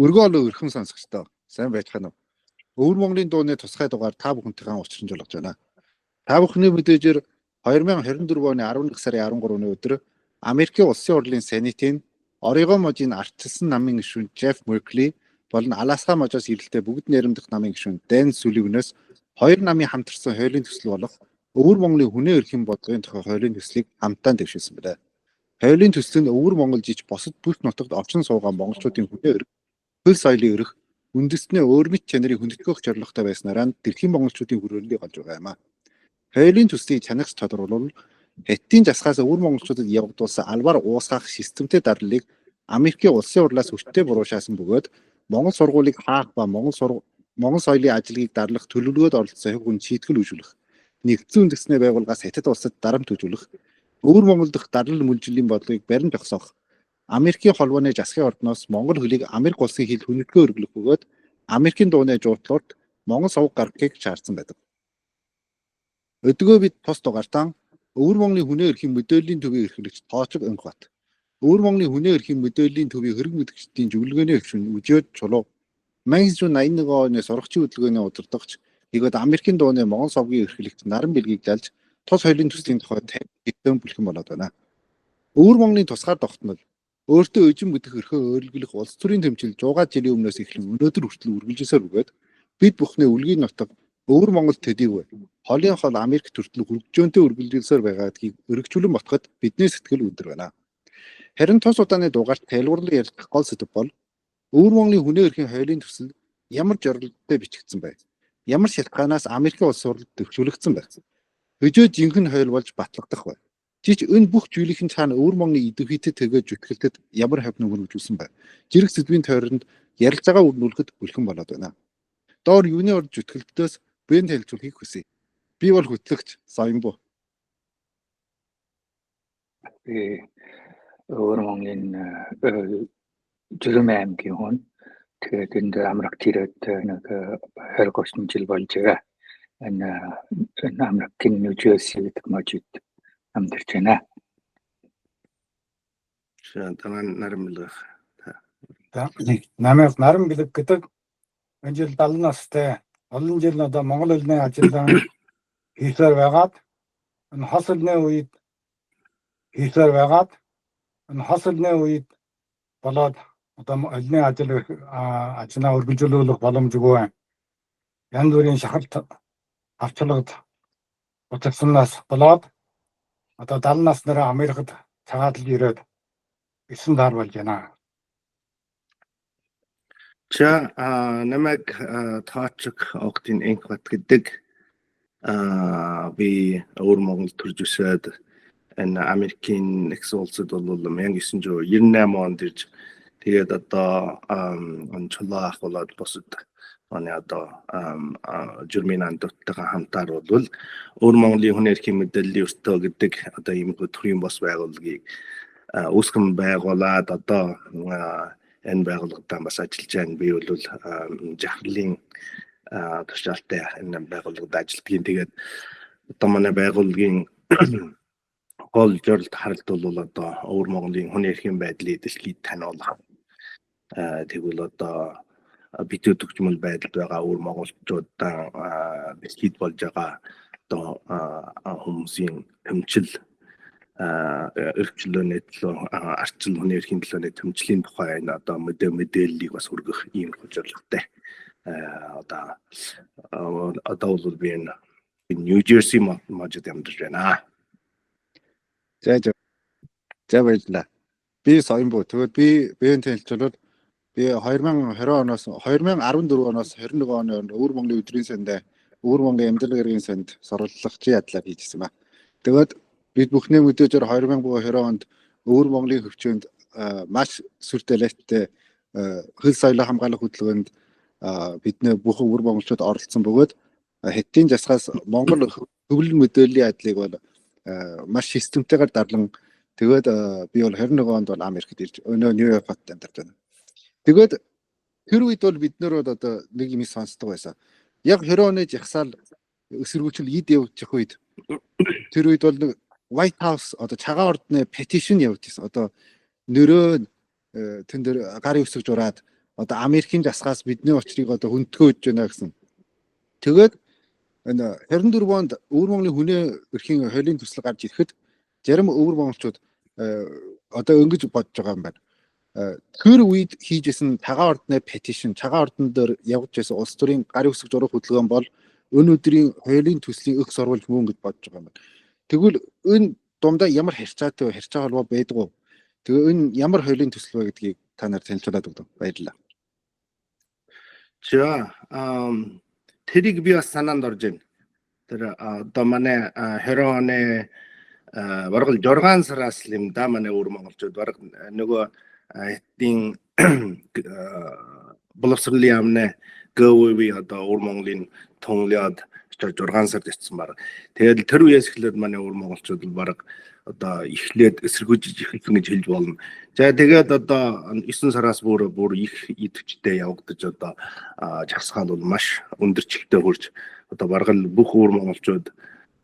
Өргөн олон өрхөн сонсогчдоо сайн байцгаана уу? Өвөр Монголын дууны тусгай дугаар та бүхэнтэйгээ учран жолгож байна. Та бүхний мэдээжээр 2024 оны 11 сарын 13-ны өдөр Америкийн Улсын хурлын Сенатын Орегон мужийн ардчилсан намын гишүүн Джеф Меркли болон Аласка мужаас ирэлтэй бүгд найрамдах намын гишүүн Дэн Сүливнээс хоёр намын хамтарсан хуулийн төсөл болох Өвөр Монголын хүнээ эрхийн бодлогын тухай хуулийн төслийг хамтдаа дэвшүүлсэн байна. Хуулийн төсөл нь Өвөр Монгол жиж бусад бүх нутагт овчин суугаан монголчуудын хүнээ эрх, хөл соёлын эрх, үндэстний өөрмөц чанарыг хүндэтгэх зорилготой байснараа дэлхийн монголчуудын хүрээндээ болж байгаа юм а. Хуулийн төслийг чанагч тодруулвал Хятадын засгаас өвөр монголчуудад явагдуулсан албаар уусгах системтэй дарлалыг Америкийн улсын хурлаас хүчтэй буруушаасан бөгөөд Монгол сургуулийг хаах ба Монгол соёлын ажиллагийг дарлах төлөвлөгөөд оролцсон хувь хүн шийтгэл үйлчүүлэх, нэгдсэн үндэсний байгууллагаас Хятад улсад дарамт үзүүлэх, өвөр Монгол дахь дарлал мүлжлийн бодлогыг барин зогсоох, Америкийн холбооны засгийн ордноос монгол хөлийг Америк улсын хэл хүндэтгэн өргөлөх бөгөөд Америкийн дууны жуудлуурт Монгол сувг гаргахыг шаардсан байдаг. Өдгөө бид тус дугаартан Өвөр Монголын хүнээ эрхийн мэдээллийн төвийн эрхлэгч Тоочог Өнхбат, Өвөр Монголын хүнээ эрхийн мэдээллийн төвийн хөрөнгө мэдгчдийн зөвлөгөөний хөгшин Үжөөд Чулуу, 1981 оны сурагчийн хөдөлгөөний удирдагч тэгээд Америкийн дууны Монгол сувгийн эрхлэгч Наран Бэлгийг залж тус хуулийн төслийн тухай 50 хэдэн бүлхэн болоод байна. Өвөр Монголын тусгаар тогтнол өөртөө ижин мэдэх эрхөө өөрлөх улс төрийн тэмцэл 100 жилийн өмнөөс эхлэн өнөөдөр хүртэл үргэлжилсээр бөгөөд бид бүхний үлгийн нутаг Өвөр Монгол төдийгүй холын хол Америк төртөл хүргэжөөнтэй үргэлжилсээр байгаадгийг өргөжүүлэн ботход бидний сэтгэл өндөр байна. Харин тус удааны дугаарт тайлбарлан ярилцах гол сэдэв бол Өвөр Монголын хүнээ эрхийн хуулийн төсөл ямар зорилготой бичигдсэн бай? Ямар шалтгаанаас Америкийн улс хурлд дэвшүүлэгдсэн бэ? Хөжөө жинхэнэ хууль болж батлагдах вэ? Жич энэ бүх зүйлийн цаана Өвөр Монголын идэвхтэй төгөөж зүтгэлтэд ямар хавь нүгэр үзүүлсэн бэ? Жирэг сэдвийн тойронд ярилцаагаа өрнүүлэхэд бэлхэн болоод байна. Доор юуны орд зүтгэлтдөөс бэн танилцуулахыг хүсье. Би бол хөтлөгч Соёнбо. Би Өвөр Монголын Жирэмэ аймгийн хүн. Тэгээд энд Америкт ирээд нэг 20 30 жил болж байгаа. Энэ Америкийн Нью Жерси гэдэг мужид амьдарч байна. Дараа наран бэлгэх. Намайг Наран Бэлэг гэдэг. Энэ жил 70 настай. Олон жил одоо монгол хэлний ажиллагаа хийсээр байгаад энэ хос хэлний үед хийсээр байгаад энэ хос хэлний үед болоод одоо хэлний ажил ажлаа үргэлжлүүлэх боломжгүй байна. Янз бүрийн шахалт авчлагд утгасанаас болоод одоо 70 наснараа Америкт цагааталж ирээд 9 сар болж байна. За, намайг Тоочог Огтын Энхбат гэдэг. Би Өвөр Монгол төрж өсөөд энэ Америкийн нэгдсэн улсад бол 1998 онд ирж, тэгээд одоо чулуу ах болоод бусад оны одоо Журмын андуудтайгаа хамтаар бол Өвөр Монголын хүн эрхийн мэдээллийн өртөө гэдэг одоо ийм төрийн бос байгууллагыг үүсгэн байгуулад одоо энэ байгууллагадаа бас ажиллаж байна. Би бол жахрлын тушаалтай энэ байгууллагад ажилладаг. Тэгээд одоо манай байгууллагын гол зорилт харалт бол одоо Өвөр Монголын хүн эрхийн байдлыг дэлхийд таниулах. Тэгвэл одоо битүү төгжмөл байдалд байгаа өвөр монголчуудаа дэлхийд болж байгаа одоо хүмүүсийн тэмцэл, эрх чөлөөний төлөө, ардчил хүний эрхийн төлөөний тэмцлийн тухай энэ одоо мэдээллийг бас хүргэх ийм зорилготой. Одоо бол би энэ Нью Жерси мужид амьдарч байна. За за, баярлалаа. Би Соёнбо. Тэгээд би бэн танилцуулбал би 2020 оноос 2014 оноос 21 оны Өвөр Монголын өдрийн сандаа Өвөр Монголын амьдрал гэргийн сонд сурвалжлагчийн ажлаар хийжсэн ба. Тэгээд бид бүхний мэдээжээр 2020 онд Өвөр Монголын хөвчөөнд маш сүр далайтай хөл соёлоо хамгаалах хөдөлгөөнд бидний бүх өвөр монголчууд оролцсон бөгөөд Хятадын засгаас Монгол төвлөл мэдээллийн ажлыг бол маш системтэйгээр дарлан тэгээд би бол 21 онд бол Америкт ирж өнөө Нью-Йорк хотод амьдарч байна. Тэгээд тэр үед бол бид нэр бол одоо нэг юм сонсдог байсан. Яг 20 оны жагсаал эсэргүүцэл эд явагдчих үед тэр үед бол нэг White House одоо Цагаан ордны petition явагдчихсан. Одоо нөрөө тэн дээр гарын үсэг жураад одоо Америкийн засгаас бидний учрыг одоо хүндгөөж байна гэсэн. Тэгээд энэ 24 онд Өвөр Монголын хүнээ эрхийн хуулийн төсөл гарч ирэхэд зарим өвөр монголчууд одоо ингэж бодож байгаа юм байна. Тэр үед хийжсэн Цагаан ордны petition, Цагаан ордон дээр явагдаж байсан улс төрийн гарын үсэг зурах хөдөлгөөн бол өнөөдрийн хуулийн төслийн өх сурвалж мөн гэж бодож байгаа юм байна. Тэгвэл энэ дундаа ямар харьцаатай вэ? Харьцаа холбоо байдаг уу? Тэгээ энэ ямар хуулийн төсөл вэ гэдгийг та нар танилцуулаад өгдөө. Баярлалаа. За, тэрийг би бас санаанд орж байна. Тэр одоо манай 20 оны бараг л 6 сараас л юм да, манай өвөр монголчууд бараг нөгөө Хятадын боловсролын яамны ГВВ одоо өвөр Монголын тунглиад 6 сард очсон баг. Тэгээд тэр үеэс эхлээд манай өвөр монголчууд бараг одоо эхлээд эсэргүүжиж эхэлсэн гэж хэлж болно. За, тэгээд одоо 9 сараас бүр бүр их идэвхтэй явагдаж одоо жагсаал бол маш өндөр чигтээ хүрч одоо бараг л бүх өвөр монголчууд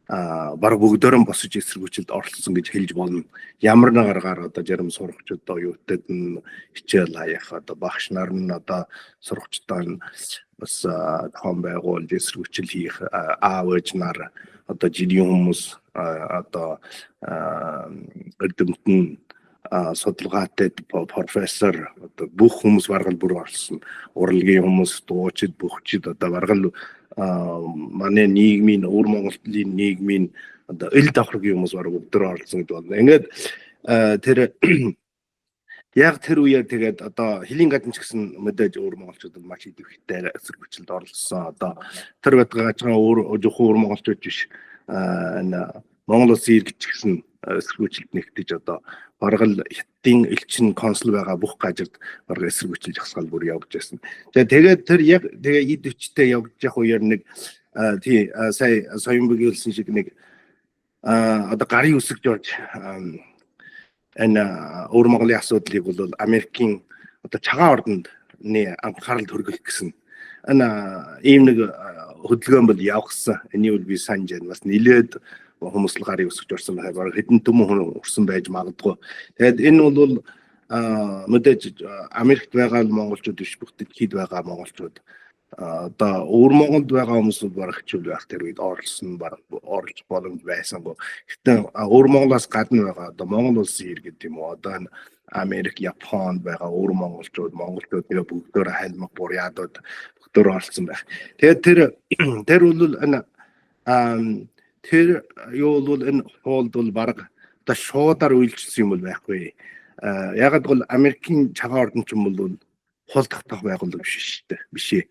бараг бүгдөө босож эсэргүүцэлд оролцсон гэж хэлж болно. Ямар нэг аргаар одоо зарим сурагчид одоо юутэд нь хичээл хаях, одоо багш нар нь одоо сурагчдаа нь бас зохион байгуулж эсэргүүцэл хийх, аав ээж нар, одоо жирийн хүмүүс, одоо эрдэмтэн, судалгаатай профессор, одоо бүх хүмүүс бараг л бүр оролцсон. Урлагийн хүмүүс, дуучид, бөхчид, одоо бараг л манай нийгмийн, өвөр Монголын нийгмийн одоо эл давхаргийн хүмүүс бараг бүгд оролцсон гэдэг болно. Ингээд тэр яг тэр үеэр тэгээд одоо хөлийн гадна ч гэсэн мэдээж өвөр монголчууд маш идэвхтэй эсэргүүцэлд оролцсон. Одоо тэр байтугай гажгаан өөр зөвхөн өвөр монголчууд биш, энэ Монгол улсын иргэд ч гэсэн эсэргүүцэлд нэгтэж одоо бараг л Хятадын элчин консул байгаа бүх газарт бараг эсэргүүцэл жагсаал бүр явагдаж байсан. За, тэгээд тэр яг тэгээ идэвхтэй явагдаж явах үеэр нэг тий сая Соёнбөгийн хэлсэн шиг нэг одоо гарын үсэг жорж энэ өвөр Монголын асуудлыг бол Америкийн одоо Цагаан ордонд анхаарал хүргэх гэсэн энэ ийм нэг хөдөлгөөн бол явгасан. Энийг бол би санаж байна. Бас нилээд хүмүүс л гарын үсгэж орсон байхаар бараг хэдэн түмэн хүн урсан байж магадгүй. Тэгээд энэ бол мэдээж Америкт байгаа монголчууд биш, бүх дэлхийд байгаа монголчууд, одоо өвөр Монголд байгаа хүмүүс бараг хичээл байх тэр үед оролцсон, бараг оролцох боломж байсангүй. Гэтэ өвөр Монголоос гадна байгаа одоо Монгол улсын иргэд юм уу, одоо энэ Америк, Японд байгаа өвөр монголчууд тэгээ бүгдөө хайлмаг бурятууд бүгдөө оролцсон байх. Тэгээд тэр тэр бол энэ тэр юу бол энэ хуулд бол бараг одоо шуудаар үйлчилсэн юм бол байхгүй. Ягаад бол Америкийн Цагаан ордон ч юм бол хул тогтоох байгууллага биш шүү дээ. Биш ээ.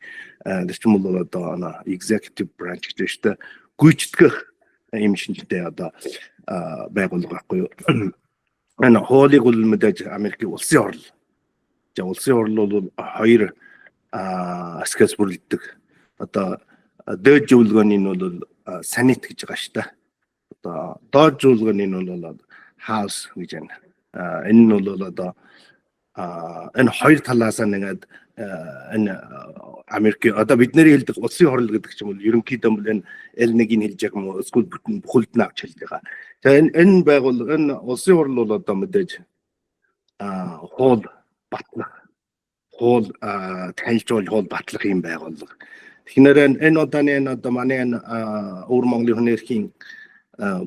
Тэр чинь бол одоо executive branch гэж байна шүү дээ. Гүйцэтгэх юм шинжтэй одоо байгууллага байхгүй юу? Энэ хуулийг бол мэдээж Америкийн улсын хурал. За, улсын хурал бол хоёр хэсгээс бүрддэг. Одоо дээд зөвлөгөөний нь бол Senate гэж байгаа шүү дээ. Одоо доод зөвлөгөөний нь бол House гэж байна. Энэ нь бол одоо энэ хоёр талаас нь ингээд энэ Америк одоо бидний хэлдэг улсын хурал гэдэг ч юм уу, ерөнхийдөө бол энэ аль нэгийг хэлж байгаа юм уу, эсвэл бүтэн бүхэлд нь авч хэлж байгаа. За, энэ байгуул энэ улсын хурал бол одоо мэдээж хууль батлах, хууль танилцуул, хууль батлах юм байгууллага. Тэгэхээр энэ удааны энэ одоо манай энэ өвөр Монголын хүний эрхийн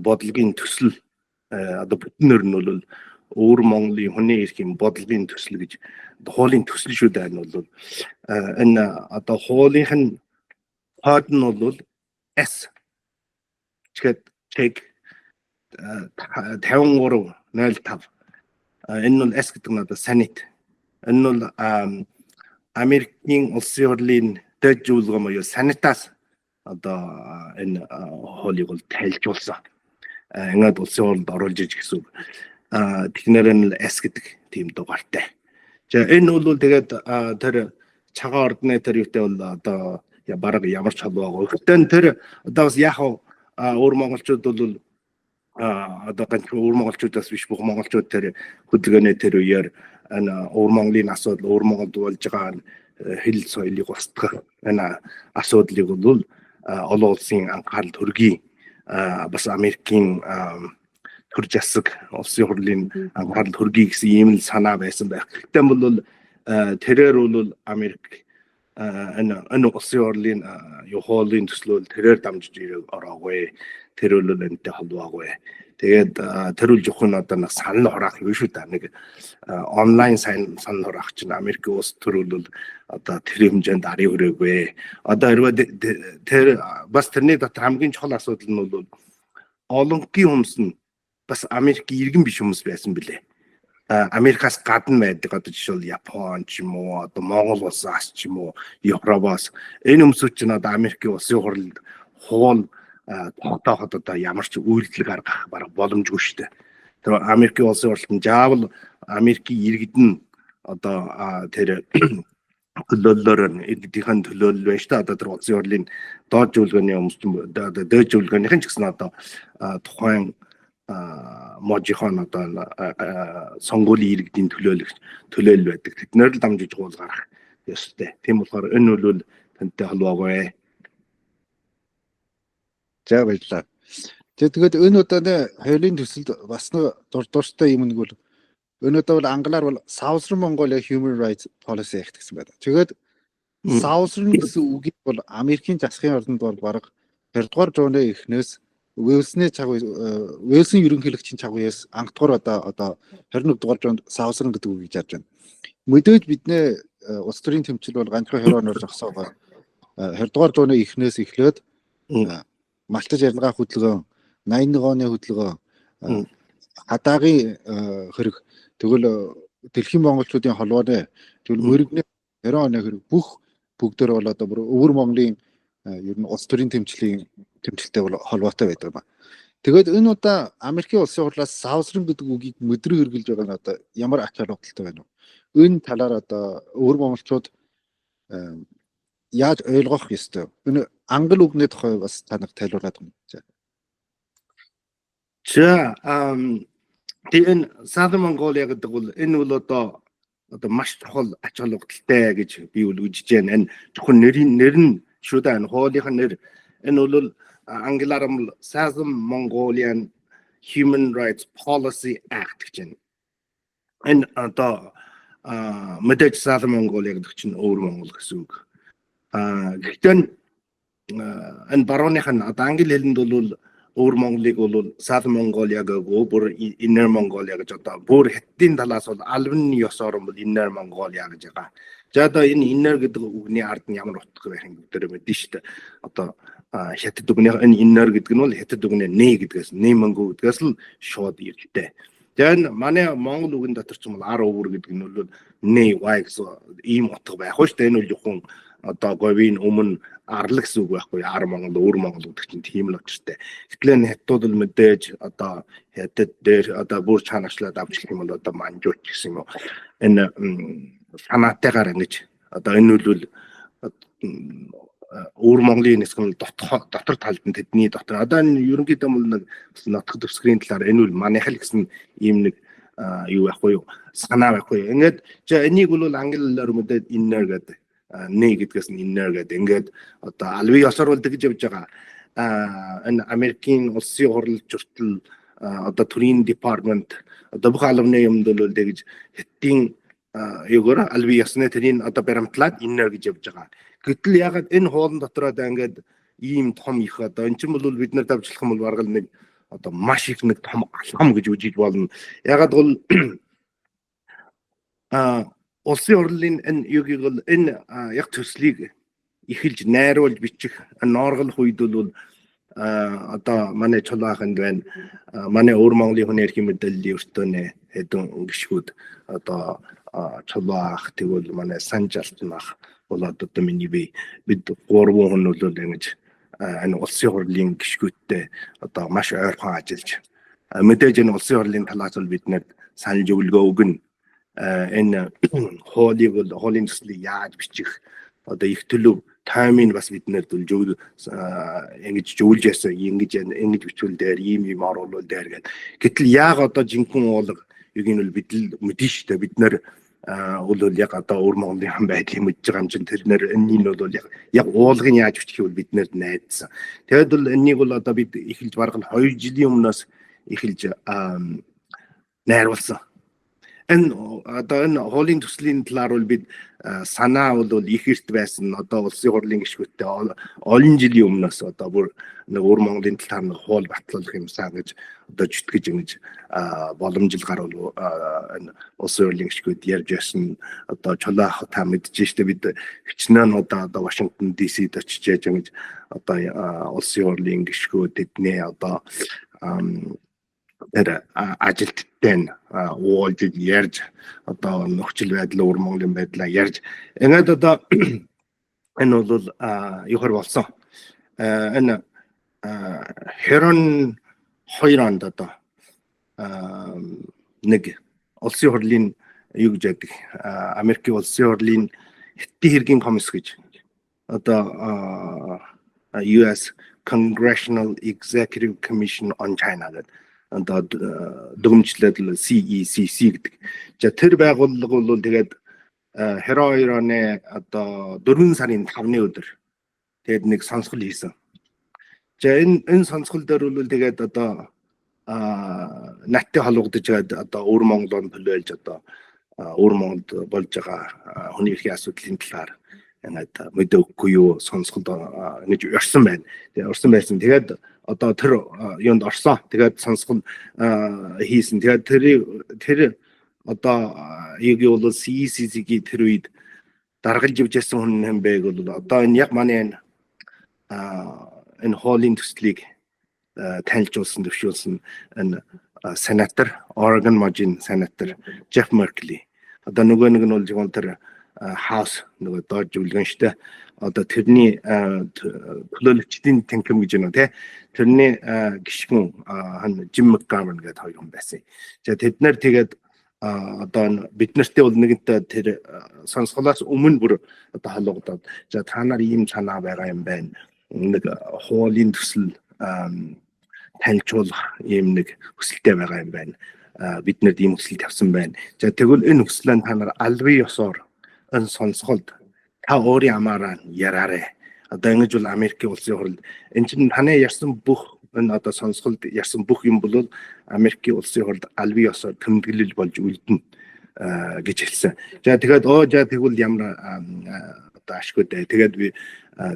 бодлогын төсөл, одоо бүтэн нэр нь бол өвөр Монголын хүний эрхийн бодлогын төсөл гэж хуулийн төсөл шүү дээ. Энэ бол энэ одоо хуулийнх нь код нь бол S чихэд чек 5305. Энэ нь бол S гэдэг нь одоо Senate. Энэ нь бол Америкийн улсын хурлын дээд зөвлөгөө буюу Сенатаас одоо энэ хуулийг бол тайлжуулсан. Ингээд улсын хурлд оруулж иж гэсэн үг. Тэгнээр нь S гэдэг тийм дугаартай. За, энэ бол тэгээд тэр Цагаан ордны тэр юутай бол одоо бараг ямар ч холбоогүй. Гэхдээ тэр одоо бас яг өвөр монголчууд бол одоо ганц өвөр монголчуудаас биш, бүх монголчууд тэр хөдөлгөөний тэр үеэр энэ өвөр Монголын асуудал, өвөр Монголд болж байгаа хэл соёлыг устгах энэ асуудлыг бол олон улсын анхааралд хүргэе, бас Америкийн төр засаг, улсын хурлын анхааралд хүргэе гэсэн ийм л санаа байсан байх. Гэхдээ бол тэрээр бол Америк энэ улсын хурлын хуулийн төслөөл тэрээр дамжиж ирэх ороогүй. Тэр бол энэтэй холбоогүй. Тэгээд тэр үл жоохон одоо нэг санал хураах юм шүү дээ. Нэг онлайн сайн санал хураах чинь Америк улс төр бол одоо тэр хэмжээнд арын хүрээгүй. Одоо хэрвээ тэр бас тэрний дотор хамгийн чухал асуудал нь бол олонхын хүмүүс нь бас Америк иргэн биш хүмүүс байсан билээ. Америкаас гадна байдаг, одоо жишээл Япон ч юм уу, одоо Монгол улсаас ч юм уу, Европоос энэ хүмүүсүүд чинь одоо Америкийн улсын хурлд хууль тогтооход одоо ямар ч үйлдэл гаргах бараг боломжгүй шүү дээ. Тэр Америкийн улсын хурлд нь заавал Америкийн иргэд нь одоо тэр төлөөллөөр, иргэдийнхэн төлөөлөл байна шүү дээ. Одоо тэр улсын хурлын доод зөвлөгөөний хүмүүс, одоо дээд зөвлөгөөнийхэн ч гэсэн одоо тухайн можийнхон одоо сонгуулийн иргэдийн төлөөлөгч төлөөлөл байдаг. Тэднэр л дамжиж хууль гаргах ёстой. Тийм болохоор энэ бол тантай холбоогүй. За, баярлалаа. Тэгээд энэ удааны хуулийн төсөлд бас нэг дуртай юм нэг бол энэ удаа бол англиар бол Southern Mongolia Human Rights Policy Act гэсэн байна. Тэгээд Southern гэсэн үгийг бол Америкийн засгийн ордонд бол бараг 20 дугаар зууны эхнээс Уэлсний цаг, Уэлсийн ерөнхийлөгчийн цаг үеэс анх дугаар одоо 21 дугаар зуунд Southern гэдэг үгийг зарж байна. Мэдээж бидний улс төрийн тэмцэл бол ганцхан 20 оноор зогсоогоо 20 дугаар зууны эхнээс эхлээд малтаж ярилгаа хөдөлгөөн, 81 оны хөдөлгөөн, хадаагийн хэрэг, тэгвэл дэлхийн монголчуудын холбооны, тэгвэл мөрөгний 20 оны хэрэг, бүх бүгдээр бол одоо бүр өвөр Монголын ер нь улс төрийн тэмцлийн тэмцэлтэй бол холбоотой байдаг юм. Тэгээд энэ удаа Америкийн улсын хурлаас Southern гэдэг үгийг мэдрэг хэрэглэж байгаа нь одоо ямар ач холбогдолтой байна вэ? Энэ талаар одоо өвөр монголчууд яаж ойлгох ёстой? Энэ англи үгний тухай бас та нар тайлбарлаад өгнө. За, тэгээ энэ Southern Mongolia гэдэг бол энэ бол одоо маш чухал ач холбогдолтой гэж би бол үзэж байна. Энэ зөвхөн нэрийн нэр нь шүү дээ. Энэ хуулийнх нь нэр, энэ бол англиар нь Southern Mongolian Human Rights Policy Act гэж байна. Энэ одоо мэдээж Southern Mongolia гэдэг чинь өвөр Монгол гэсэн үг. Гэхдээ энэ барууных нь одоо англи хэлэнд бол өвөр Монголыг бол Southern Mongolia гээгүү, бүр Inner Mongolia гэж, одоо бүр хятадын талаас бол албан ёсоор бол Inner Mongolia гэж байгаа. За, одоо энэ inner гэдэг үгний ард нь ямар утга байх юм бүгдээрээ мэднэ шүү дээ. Одоо хятад үгний энэ inner гэдэг нь бол хятад үгний нэ гэдгээс, нэ монгол гэдгээс л шууд ирэлтэй. За, энэ манай монгол үгэн дотор ч юм бол ар өвөр гэдэг нь бол нэ y гэсэн ийм утга байх шүү дээ. Энэ бол зөвхөн одоо говийн өмнө арлаг гэсэн үг байхгүй, ар Монгол, өвөр Монгол гэдэг чинь тийм л учиртай. Гэтэл энэ хятадууд бол мэдээж одоо хятад дээр одоо бүр чанарчлаад авчлах юм бол одоо манжууч гэсэн юм уу. Энэ санаатайгаар ингэж одоо энэ бол өвөр Монголын хэсэг нь дотор талд нь тэдний дотор одоо энэ ерөнхийдөө бол нэг нотгох дэвсгэрийн талаар энэ бол манайх л гэсэн ийм нэг юу байхгүй юу, санаа байхгүй. Ингээд энийг бол англи хэлээр мэдээд inner гэдэг, нэ гэдгээс нь inner гэдэг, ингээд одоо албан ёсоор бол тэгж явж байгаа. Энэ Америкийн улсын хурал хүртэл, одоо төрийн департамент, одоо бүх албаны юмд бол тэгж хятадын юугаар албан ёсны тэрийг одоо баримтлаад inner гэж явж байгаа. Гэтэл ягаад энэ хуулан дотор одоо ингээд ийм том их одоо эн чинь бол бид нар давжлах юм бол бараг л нэг одоо маш их нэг том алхам гэж үзэж болно. Ягаад бол улсын хурлын энэ югийг бол энэ яг төслийг эхэлж найруулж бичих, ноорголох үед бол одоо манай чулуаханд байна. Манай өвөр Монголын хүний эрхийн мэдээллийн өртөөний хэдэн гишгүүд, одоо чулуах, тэгвэл манай Санж Алтан ах болоод одоо миний бие, бид гурван хүн бол ингэж энэ улсын хурлын гишгүүдтэй одоо маш ойрхон ажиллаж, мэдээж энэ улсын хурлын талаас бол бид нэр санал зөвлөгөө өгнө. Энэ хуулийг бол хуулийн төслийг яаж бичих, одоо их төлөв таймыг бас бид нэр зөв ингэж зөвлөж яасан, ингэж ингэж бичвэл дээр ийм ийм оруулвал дээр гэдэг. Гэтэл яг одоо жинхэнэ уулга юг нь бол бид л мэднэ шүү дээ. Бид нэр бол яг одоо өвөр Монголын хан байдлыг мэдж байгаа юм чинь тэр нэр энэний нь бол яг уулгыг яаж бичих вэ бид нэр найдсан. Тэгээд бол энэнийг бол одоо бид эхэлж бараг 2 жилийн өмнөөс эхэлж найруулсан. Энэ одоо энэ хуулийн төслийн талаар бол бид санаа бол их эрт байсан. Одоо улсын хурлын гишгүүдтэй олон жилийн өмнөөс одоо бүр нэг өвөр Монголын талаар нэг хууль батлуулах юмсан гэж одоо чөтгөж ингэж боломжил гарвал энэ улсын хурлын гишгүүд ярьж байсан. Одоо Чулаа ах та мэдэж штэ, бид хичнээн удаа одоо Вашингтон DC-д очиж яаж ингэж одоо улсын хурлын гишгүүд тэдний одоо тэр ажилттай нь уулзаж ярьж, одоо нөхцөл байдал, өвөр Монголын байдлаа ярьж, ингээд одоо энэ бол юухар болсон. Энэ 22 онд одоо нэг улсын хурлын юу гэж яддаг, Америкийн улсын хурлын хятадын хэргийн комисс гэж одоо US Congressional Executive Commission on China гэдэг, одоо дүгмжлээд CECC гэдэг. За, тэр байгууллага бол тэгээд 22 оны одоо 4 сарын 5-ны өдөр тэгээд нэг сонсгол хийсэн. За, энэ сонсгол дээр бол тэгээд одоо наттай холбогдож байгаа одоо өвөр Монголоор төлөөлж одоо өвөр Монголд болж байгаа хүний эрхийн асуудлын талаар ингээд мэдээ өгөхгүй юу, сонсголд ингэж орсон байна. Тэгээд орсон байсан. Тэгээд одоо тэр юунд орсон. Тэгээд сонсгол хийсэн. Тэгээд тэр одоо юг бол CECC-гийн тэр үед даргалж явж байсан хүн юм бэ бол одоо энэ яг манай энэ хуулийн төслийг танилцуулсан, төвшүүлсэн энэ сенатор, Oregon мужийн сенатор Jeff Merkley. Одоо нөгөө нэг нь бол зөвхөн тэр House нөгөө доод зөвлөгөн штэ. Одоо тэрний төлөөлөгчдийн танхим гэж байна те. Тэрний гишгүн Jim McGovern гэдэг хоёр хүн байсан. За, тэд нар тэгээд одоо бид нартэй бол нэгэнтээ тэр сонсголоос өмнө бүр одоо холбогдоод, за, та нар ийм санаа байгаа юм байна. Нэг хуулийн төсөл танилцуулах ийм нэг хүсэлтэй байгаа юм байна. Бид нарт ийм хүсэл тавьсан байна. За, тэгвэл энэ хүслээ та нар албан ёсоор энэ сонсголд та өөрийн амаараа яраарэ. Одоо ингэж бол Америкийн улсын хурал энэ чинь таны ярьсан бүх энэ одоо сонсголд ярьсан бүх юм бол Америкийн улсын хурлд албан ёсоор тэмдэглэл болж үлдэнэ гэж хэлсэн. За, тэгээд оо за, тэгвэл ямар одоо ашгүй дээ. Тэгээд би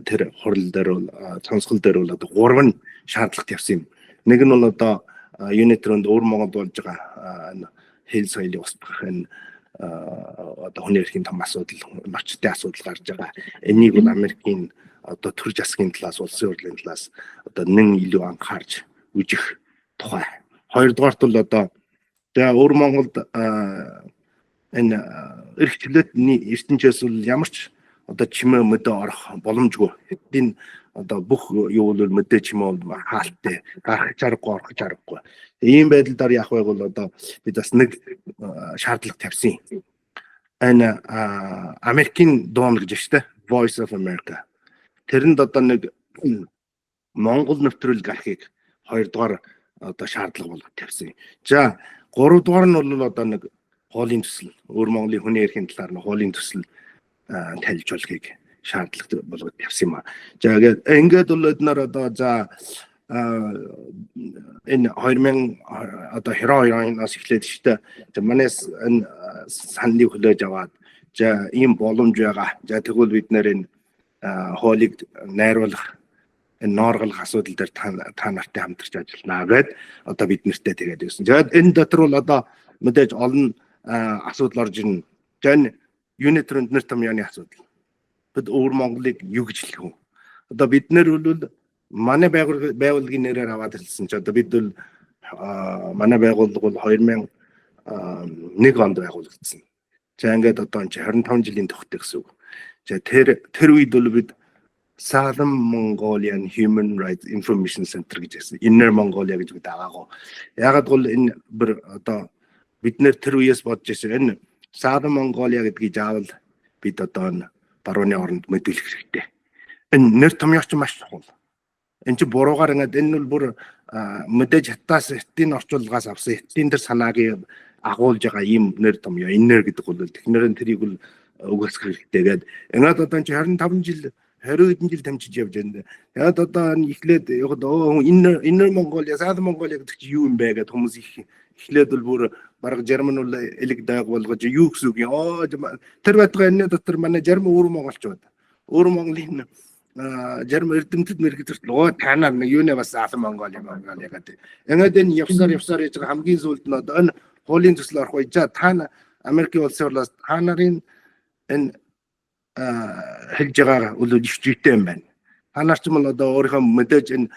тэр хурал дээр бол сонсгол дээр бол одоо гурван шаардлага тавьсан юм. Нэг нь бол одоо юуны төрөнд өвөр Монголд болж байгаа хэл соёлыг устгах энэ одоо хүний эрхийн том асуудал, ноцтой асуудал гарч байгаа. Энийг бол Америкийн одоо төр засгийн талаас, улсын хурлын талаас одоо нэн илүү анхаарч үжих тухай. Хоёрдугаарт бол одоо за өвөр Монголд энэ эрх чөлөөтний ертөнцөөс бол ямар ч одоо чимээ мэдээ орох боломжгүй. Энэ одоо бүх юу бол мэдээ чимээ бол хаалттай, гарах чаргагүй, орох чаргагүй. Ийм байдал дээр яах вэ бол одоо бид бас нэг шаардлага тавьсан. Энэ Америкийн дуун гэж байна шүү дээ. Voice of America. Тэрэнд одоо нэг Монгол нэвтрүүлэг гарахыг хоёрдугаар одоо шаардлага болгож тавьсан. За, гуравдугаар нь бол одоо нэг хуулийн төсөл, өвөр Монголын хүний эрхийн талаар нь хуулийн төсөл танилцуулахыг шаардлага болгож тавьсан юм а. За, ингээд бол бид нар одоо за энэ 2000 одоо 22 оноос эхлээд шүү дээ. За, манайс энэ саналыг хүлээж аваад, за, ийм боломж байгаа. За, тэгвэл бид нэр энэ хуулийг найруулах, энэ ноорголох асуудал дээр та нартай хамтарч ажиллана гэд одоо бид нартэй тэгээд байсан. Тэгээд энэ дотор бол одоо мэдээж олон асуудал орж ирнэ. За, энэ юуны төрөнд нэр томьёоны асуудал. Бид өвөр Монголыг юу гэж хэлэх вэ? Одоо бид нэр бол манай байгууллагын нэрээр аваад ирсэн чи одоо бид бол манай байгууллага бол 2001 онд байгуулагдсан. За, ингээд одоо энэ 25 жилийн төгтөй гэсэн үг. За, тэр үед бол бид Southern Mongolian Human Rights Information Center гэж ярьсан. Inner Mongolia гэж бид агаагүй. Ягаад бол энэ бүр одоо бид нэр тэр үеэс бодож ирсэн. Энэ Southern Mongolia гэдгийг заавал бид одоо энэ барууны оронд мэдүүлэх хэрэгтэй. Энэ нэр томьёо ч маш чухал. Энэ чи буруугаар ингээд энэ бол бүр мэдээж хятадаас хятадын орчуулгаас авсан, хятадын тэр санааг агуулж байгаа ийм нэр томьёо inner гэдэг бол технэрэн тэрийг бол үгүйсгэх хэрэгтэй гэдэг. Ингээд одоо чи 25 жил, 20 хэдэн жил тамчиж явж байна. Тэгээд одоо эхлээд яг inner Mongolia, South Mongolia гэдэг чи юу юм бэ гэдээ хүмүүс их эхлээд бол бүр бараг зарим нь бол элэг дайг болгож, юу гэсэн үг юм. Оо, тэр байтугай энэ дотор манай зарим өвөр монголчууд, өвөр Монголын зарим эрдэмтэд мэргэжлэрт өө та нар нэг юунэ бас South Mongolia Mongolia гэдэг. Ингээд энэ явсаар явсаар яж байгаа хамгийн сүүлд нь одоо энэ хуулийн төсөл орох үе за та Америкийн улсын хурлаас та нарын энэ хэлж байгаа үл их жүйтэй юм байна. Та нар ч юм бол одоо өөрийнхөө мэдээж энэ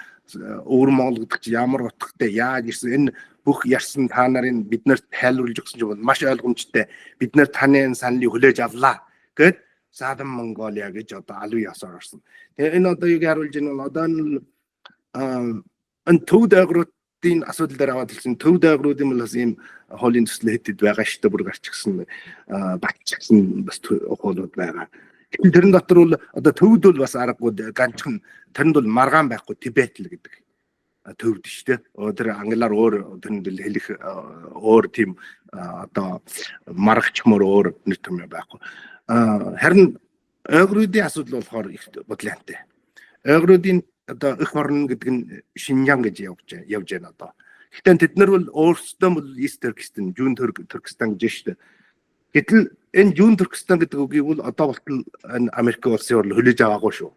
өвөр Монгол гэдэг чи ямар утгатай, яаж ирсэн, энэ бүх ярьсан та нарын бид нарт тайлбарлаж өгсөн чинь маш ойлгомжтой. Бид нар таны энэ саналыг хүлээж авлаа гэд Southern Mongolia гэж одоо албан ёсоор орсон. Тэгээ энэ одоо юг харуулж байна бол одоо энэ төв дайгруудын асуудал дээр аваад хэлсэн, төв дайгруудын бол бас ийм хуулийн төсөл хэтэд байгаа шүү дээ, бүр гарчгсан, батчсан бас хуулиуд байгаа. Гэтэл тэрэн дотор бол одоо төвд бол бас аргагүй ганцхан тэрэнд бол маргаан байхгүй, Тибет л гэдэг төвд шүү дээ. Тэр англиар өөр тэрэнд л хэлэх өөр тийм одоо маргачмөр өөр нэр том байхгүй. Харин ойгруудын асуудал болохоор их бодлоонтой. Ойгруудын одоо эх орн гэдэг нь Шинжаан гэж явж байна одоо. Гэхдээ тэд нар бол өөрсдөө бол East Turkestan, Зүүн Туркестан гэж шүү дээ. Гэтэл энэ Зүүн Туркестан гэдэг үгийг бол одоо болтол энэ Америк улсын хурал хүлээж аваагүй шүү.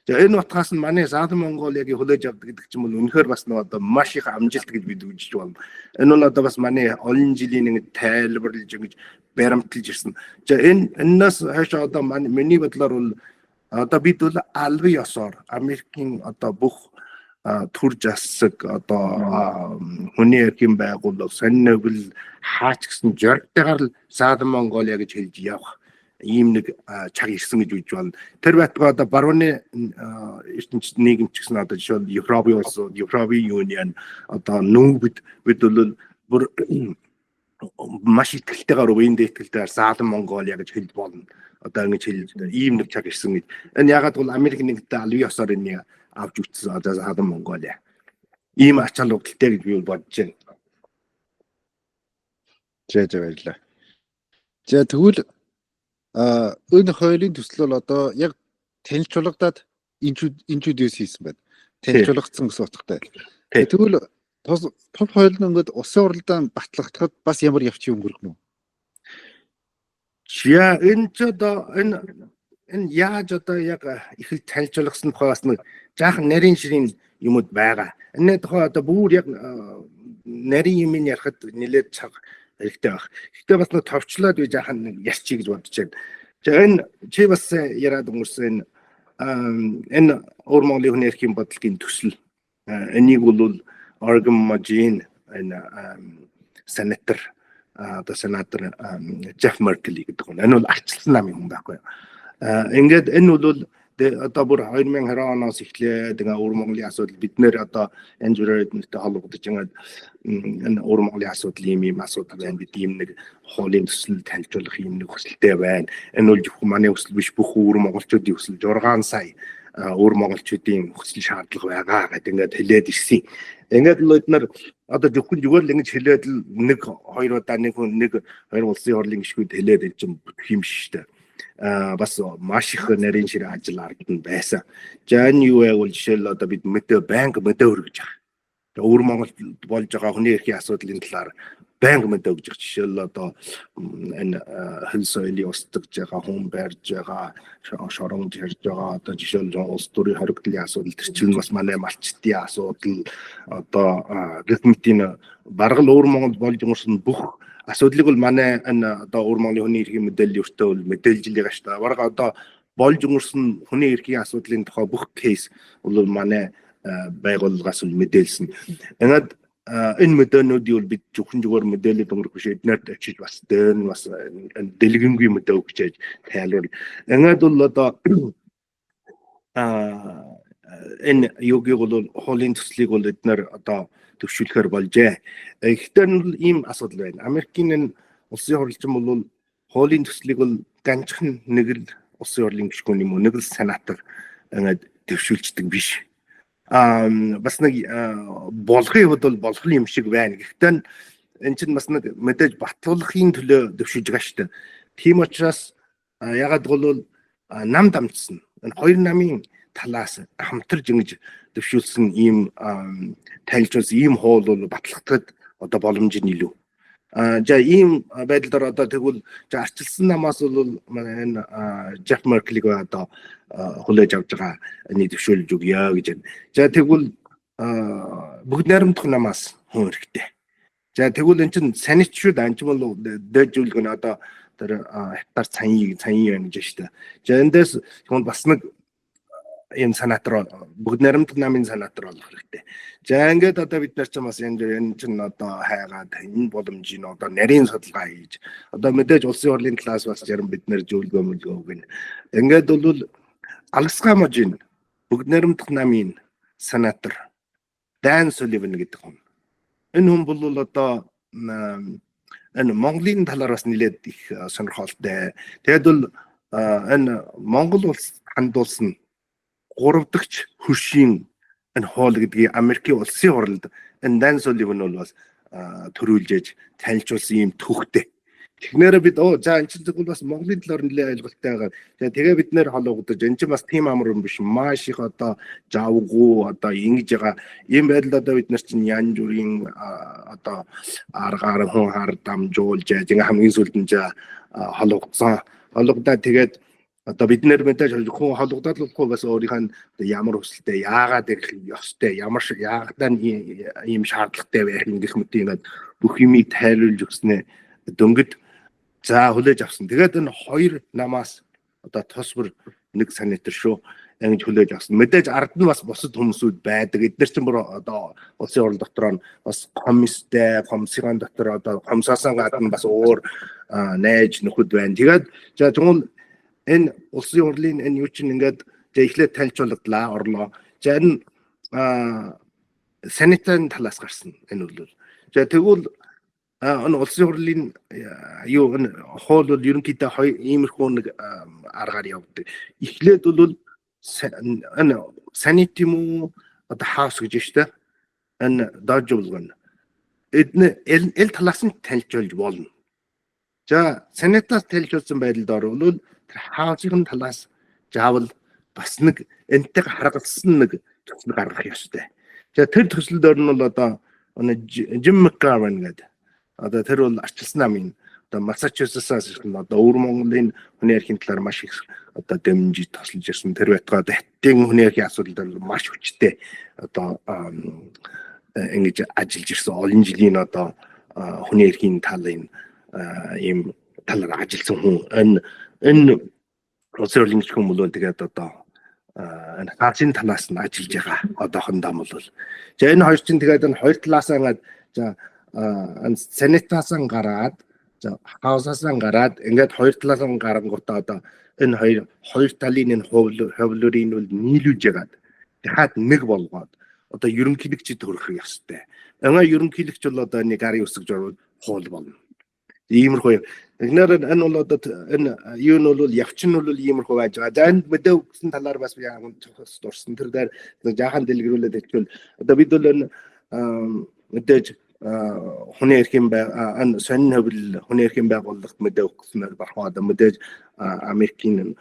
За, энэ утгаас нь манай Southern Mongolia-гийн хүлээж авдаг гэдэг чинь бол үнэхээр бас нэг одоо маш их амжилт гэж бид үзэж байна. Энэ бол одоо бас манай олон жилийн нэг тайлбарлаж, ингэж баримталж ирсэн. За, энэ энэс хойш одоо манай миний бодлоор бол одоо бид бол албан ёсоор Америкийн одоо бүх төр засаг, одоо хүний эрхийн байгууллага, сонин нобел хаач гэсэн жоргтойгоор л Southern Mongolia гэж хэлж явах ийм нэг цаг ирсэн гэж үзэж байна. Тэр байтугай одоо барууны ертөнцийн нийгэм ч гэсэн одоо жишээлбэл Европын улсууд, Европын Union, одоо нүүбэд бид бол бүр маш итгэлтэйгээр, үеиндээ итгэлтэйгээр Southern Mongolia гэж хэлж болно. Одоо ингэж хэлж ийм нэг цаг ирсэн гэж. Энэ ягаад бол Америк нэгдсэн албан ёсоор энийг авч үтсэн одоо Southern Mongolia. Ийм ач холбогдолтой гэж би бодож байна. За, баярлалаа. За, тэгвэл энэ хуулийн төсөл бол одоо яг танилцуулгадад introduce хийсэн байна. Танилцуулгдсан гэсэн утгатай. Тэгвэл тус тул хууль нь ингээд улсын хурлдаа батлагдахад бас ямар явц өнгөрөх нь вэ? За, энэ ч одоо энэ яаж одоо яг эхэлж танилцуулгасан тухай бас нэг жаахан нарийн ширийн юмуд байгаа. Энэ тухай одоо бүр яг нарийн юм ярихад нэлээд цаг хэрэгтэй байх. Гэхдээ бас нэг товчлоод би жаахан нэг ярьчих гэж бодож байна. За, энэ чи бас яриад өнгөрсөн энэ Өвөр Монголын хүний эрхийн бодлогын төсөл, энийг бол Oregon мужийн энэ сенатор, одоо сенатор Jeff Merkley гэдэг хүн. Энэ бол арчилсан намын хүн байхгүй юу. Ингээд энэ бол одоо бүр 2020 оноос эхлээд ингээ Өвөр Монголын асуудал бид нэр одоо янз бүрээр эднэртэй холбогдож, ингээд энэ Өвөр Монголын асуудал ийм ийм асуудал байна. Бид ийм нэг хуулийн төсөл танилцуулах ийм нэг хүсэлтэй байна. Энэ бол зөвхөн манай хүсэл биш, бүх өвөр монголчуудын хүсэл, 6 сая өвөр монголчуудын хүсэл шаардлага байгаа гэдэг ингээд хэлээд ирсэн. Ингээд л эднэр одоо зөвхөн зүгээр л ингэж хэлээд л нэг хоёр удаа нэг хүн нэг хоёр улсын хурлын гишгүүд хэлээд энэ чинь бүтэх юм биш шүү дээ. Бас маш их нарийн шир ажил ард нь байсан. За, энэ юу вэ бол жишээл одоо бид мэдээ байнга мэдээ өргөж байгаа. Өвөр Монгол болж байгаа хүний эрхийн асуудлын талаар байнга мэдээ өгж байгаа. Жишээл одоо энэ хэл соёлыг устгаж байгаа, хүн барьж байгаа, шоронж ярьж байгаа, одоо жишээл улс төрийн хоригдлын асуудал, тэр чинь бас манай малчдын асуудал, одоо гэх мэтийн бараг л Өвөр Монголд болж өнгөрсөн бүх асуудлыг бол манай энэ одоо Өвөр Монголын хүний эрхийн мэдээлэл өртөө бол мэдээлж л байгаа шүү дээ. Бараг одоо болж өнгөрсөн хүний эрхийн асуудлын тухай бүх case бол манай байгууллагаас бол мэдээлсэн. Ингээд энэ мэдээнүүдийг бол бид зөвхөн зүгээр мэдээлэл өнгөрөх биш, эднэрт очиж бас дээр нь бас дэлгэнгүй мэдээ өгч яаж тайлбар. Ингээд бол одоо Энэ юугийг бол хуулийн төслийг бол эднэр одоо төвшүүлэхээр болжээ. Гэхдээ нь бол ийм асуудал байна. Америкийн энэ улсын хурлчин бол хуулийн төслийг бол ганцхан нэг л улсын хурлын гишгүүн юм уу, нэг л сенатор ингээд төвшүүлждэг биш. Бас нэг болгохын хувьд бол болох юм шиг байна. Гэхдээ энэ чинь бас нэг мэдээж батлуулахын төлөө дэвшүүлж байгаа шүү дээ. Тийм учраас ягаад гэвэл нам дамжсан. Энэ хоёр намын талаас хамтарч ингэж дэвшүүлсэн ийм тайлжуулсан ийм хууль бол батлагдахад одоо боломж нь илүү. За, ийм байдал дээр одоо тэгвэл за арчилсан намаас бол энэ Жеф Мерклиг одоо хүлээж авч байгаа нэг дэвшүүлж өгье гэж байна. За, тэгвэл бүгд найрамдах намаас хүн хэрэгтэй. За, тэгвэл эн чинь Senate шүү дээ. Энэ чинь бол дээжүүлэг нь одоо тэр хятад цанья цанья байна гэж шүү дээ. За, эндээс хүн бас нэг ийм сенатор, бүгд найрамдах намын сенатор болох хэрэгтэй. За, ингээд одоо бид нар ч бас энэ чинь одоо хайгаад энэ боломжийг одоо нарийн судалгаа хийж, одоо мэдээж улсын хурлын талаас бас зарим бид нар зөвлөгөө мөлгөө өгнө. Ингээд бол Алгасгай мужийн бүгд найрамдах намын сенатор Дан Суливан гэдэг хүн. Энэ хүн бол одоо энэ Монголын талаар бас нэлээд их сонирхолтой. Тэгээд бол энэ Монгол улс хандуулсан гурав дахь хөршийн энэ хууль гэдгийг Америкийн улсын хурлд энэ Дан Суливан бол бас төрүүлжээж танилцуулсан ийм түүхтэй. Тэгнээрээ бид оо за, энэ чинь тэгвэл бас Монголын талаар нэлээд ойлголттой байгаа. Тэгээ бид нэр холоогдож, энэ чинь бас тийм амар юм биш. Маш их одоо завгүй одоо ингэж байгаа. Ийм байдалд одоо бид нар чинь янз бүрийн одоо аргаар хүн хар дамжуулж яаж ингээ хамгийн сүүлд нь холоогдсон. Холоогдоо тэгээд одоо бид нэр мэдээж хүн холоогдоод л болохгүй, бас өөрийнх нь ямар хүсэлтэй, яагаад ирэх ёстой, ямар яагаад ийм шаардлагатай байх юм гэх мэт ингээд бүх юмыг тайлбарлаж өгснээ дөнгөд за хүлээж авсан. Тэгээд энэ хоёр намаас одоо тус бүр нэг сенатор шүү ингэж хүлээж авсан. Мэдээж ард нь бас бусад хүмүүсүүд байдаг. Эдгээр чинь бүр одоо улсын хурал дотор нь бас комистэй, комиссын дотор одоо комиссаасан гадна бас өөр найж нөхөд байна. Тэгээд за, тэгвэл энэ улсын хурлын энэ юу чинь ингээд за эхлээд танилцуулагдлаа, орлоо. За, энэ Senate-ын талаас гарсан энэ бол. За, тэгвэл энэ улсын хурлын юу энэ хууль бол ерөнхийдөө хоёр иймэрхүү нэг аргаар явдаг. Эхлээд бол энэ Senate юм уу, одоо House гэж шүү дээ. Энэ доожуулгана. Эдний эл талаас нь танилцуулж болно. За, Senate-аас танилцуулсан байдалд орвол тэр House-ын талаас заавал бас нэг энэтэй харгалсан нэг төсөл гаргах ёстой. За, тэр төсөл дээр нь бол одоо Жим Макгарван гэдэг одоо тэр бол арчилсан намын одоо Массачусетсаас ирсэн, одоо өвөр Монголын хүний эрхийн талаар маш их одоо дэмжиж тосолж ирсэн, тэр байтугай хятадын хүний эрхийн асуудал дээр маш хүчтэй одоо ингэж ажиллаж ирсэн, олон жилийн одоо хүний эрхийн талын ийм талаар ажилласан хүн. Энэ улсын хурлын гишүүн бол тэгээд одоо энэ House-ын талаас нь ажиллаж байгаа одоохондоо бол. За, энэ хоёр чинь тэгээд энэ хоёр талаасаа ингээд за Senate-аас гараад, за House-аас гараад, ингээд хоёр талаас нь гарангуудаа одоо энэ хоёр талын энэ хувилбарыг бол нийлүүлж ягаад дахиад нэг болгоод одоо ерөнхийлөгчд төрөх ёстой. Ингээ ерөнхийлөгч бол одоо нэг гарын үсгэж орвол хууль болно. Иймэрхүү. Тэгнээр энэ бол одоо энэ юу нь бол явчин нь бол иймэрхүү байж байгаа. За, энэ мэдээ өгсөн талаар бас би дурсан. Тэр дээр жаахан дэлгэрүүлээд хэлчихвэл одоо бид бол энэ мэдээж хүний эрхийн энэ сонин хувил хүний эрхийн байгууллагт мэдээ өгөх гэсэн бархан одоо мэдээж Америкийн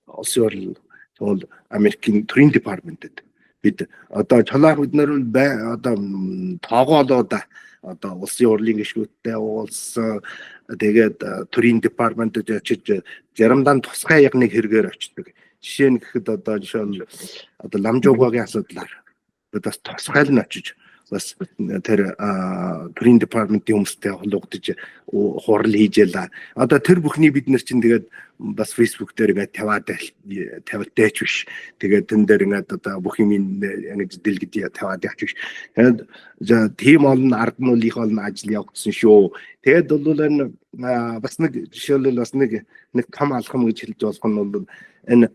улсын хурал, тэгвэл Америкийн төрийн департаментэд бид одоо чолоох бид нар одоо тоогоолоо одоо улсын хурлын гишүүдтэй уулзсан, тэгээд төрийн департаментэд очиж заримдаа тусгай яг нэг хэрэгээр очдог. Жишээ нь гэхэд одоо жишээл одоо Ламжуугагийн асуудлаар бид бас тусгай нь очиж бас тэр төрийн департаментын хүмүүстэй холбогдож хурал хийж ялаа. Одоо тэр бүхний бид нар чинь тэгээд бас Facebook дээр ингээд тавиад тавилтайч биш. Тэгээд тэн дээр ингээд одоо бүх юм ингэж дэлгэд тавиад явчих биш. Тэгээд за, тийм олон ард нь бол их олон ажил явагдсан шүү. Тэгээд бол энэ бас нэг жишээлбэл бас нэг том алхам гэж хэлж болох нь бол энэ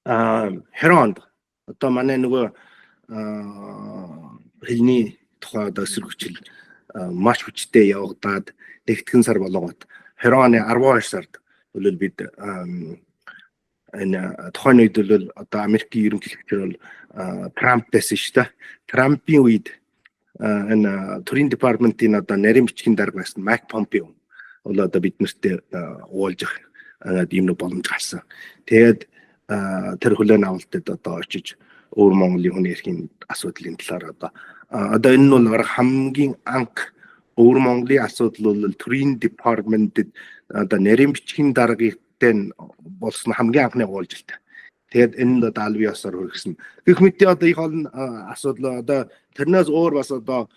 20 онд одоо манай нөгөө хэлний тухай одоо эсэргүүцэл маш хүчтэй явагдаад нэгтгэн сар болгоод 20 оны 12 сард бол бид энэ тухайн үед бол одоо Америкийн ерөнхийлөгчөр бол Трамп байсан шүү дээ. Трампын үед энэ төрийн департаментын одоо нарийн бичгийн дарга байсан Майк Помпео бол одоо бид нартэй уулзах ийм нэг боломж гарсан. Тэгээд тэр хүлээн авалтад одоо очиж өвөр Монголын хүний эрхийн асуудлын талаар одоо энэ нь бол хамгийн анх өвөр Монголын асуудал бол төрийн департаментэд одоо нарийн бичгийн даргын болсон хамгийн анхны уулзалт. Тэгээд энд одоо аль бие усаар хүргэсэн. Гэх мэт одоо их олон асуудал одоо тэрнээс өөр бас одоо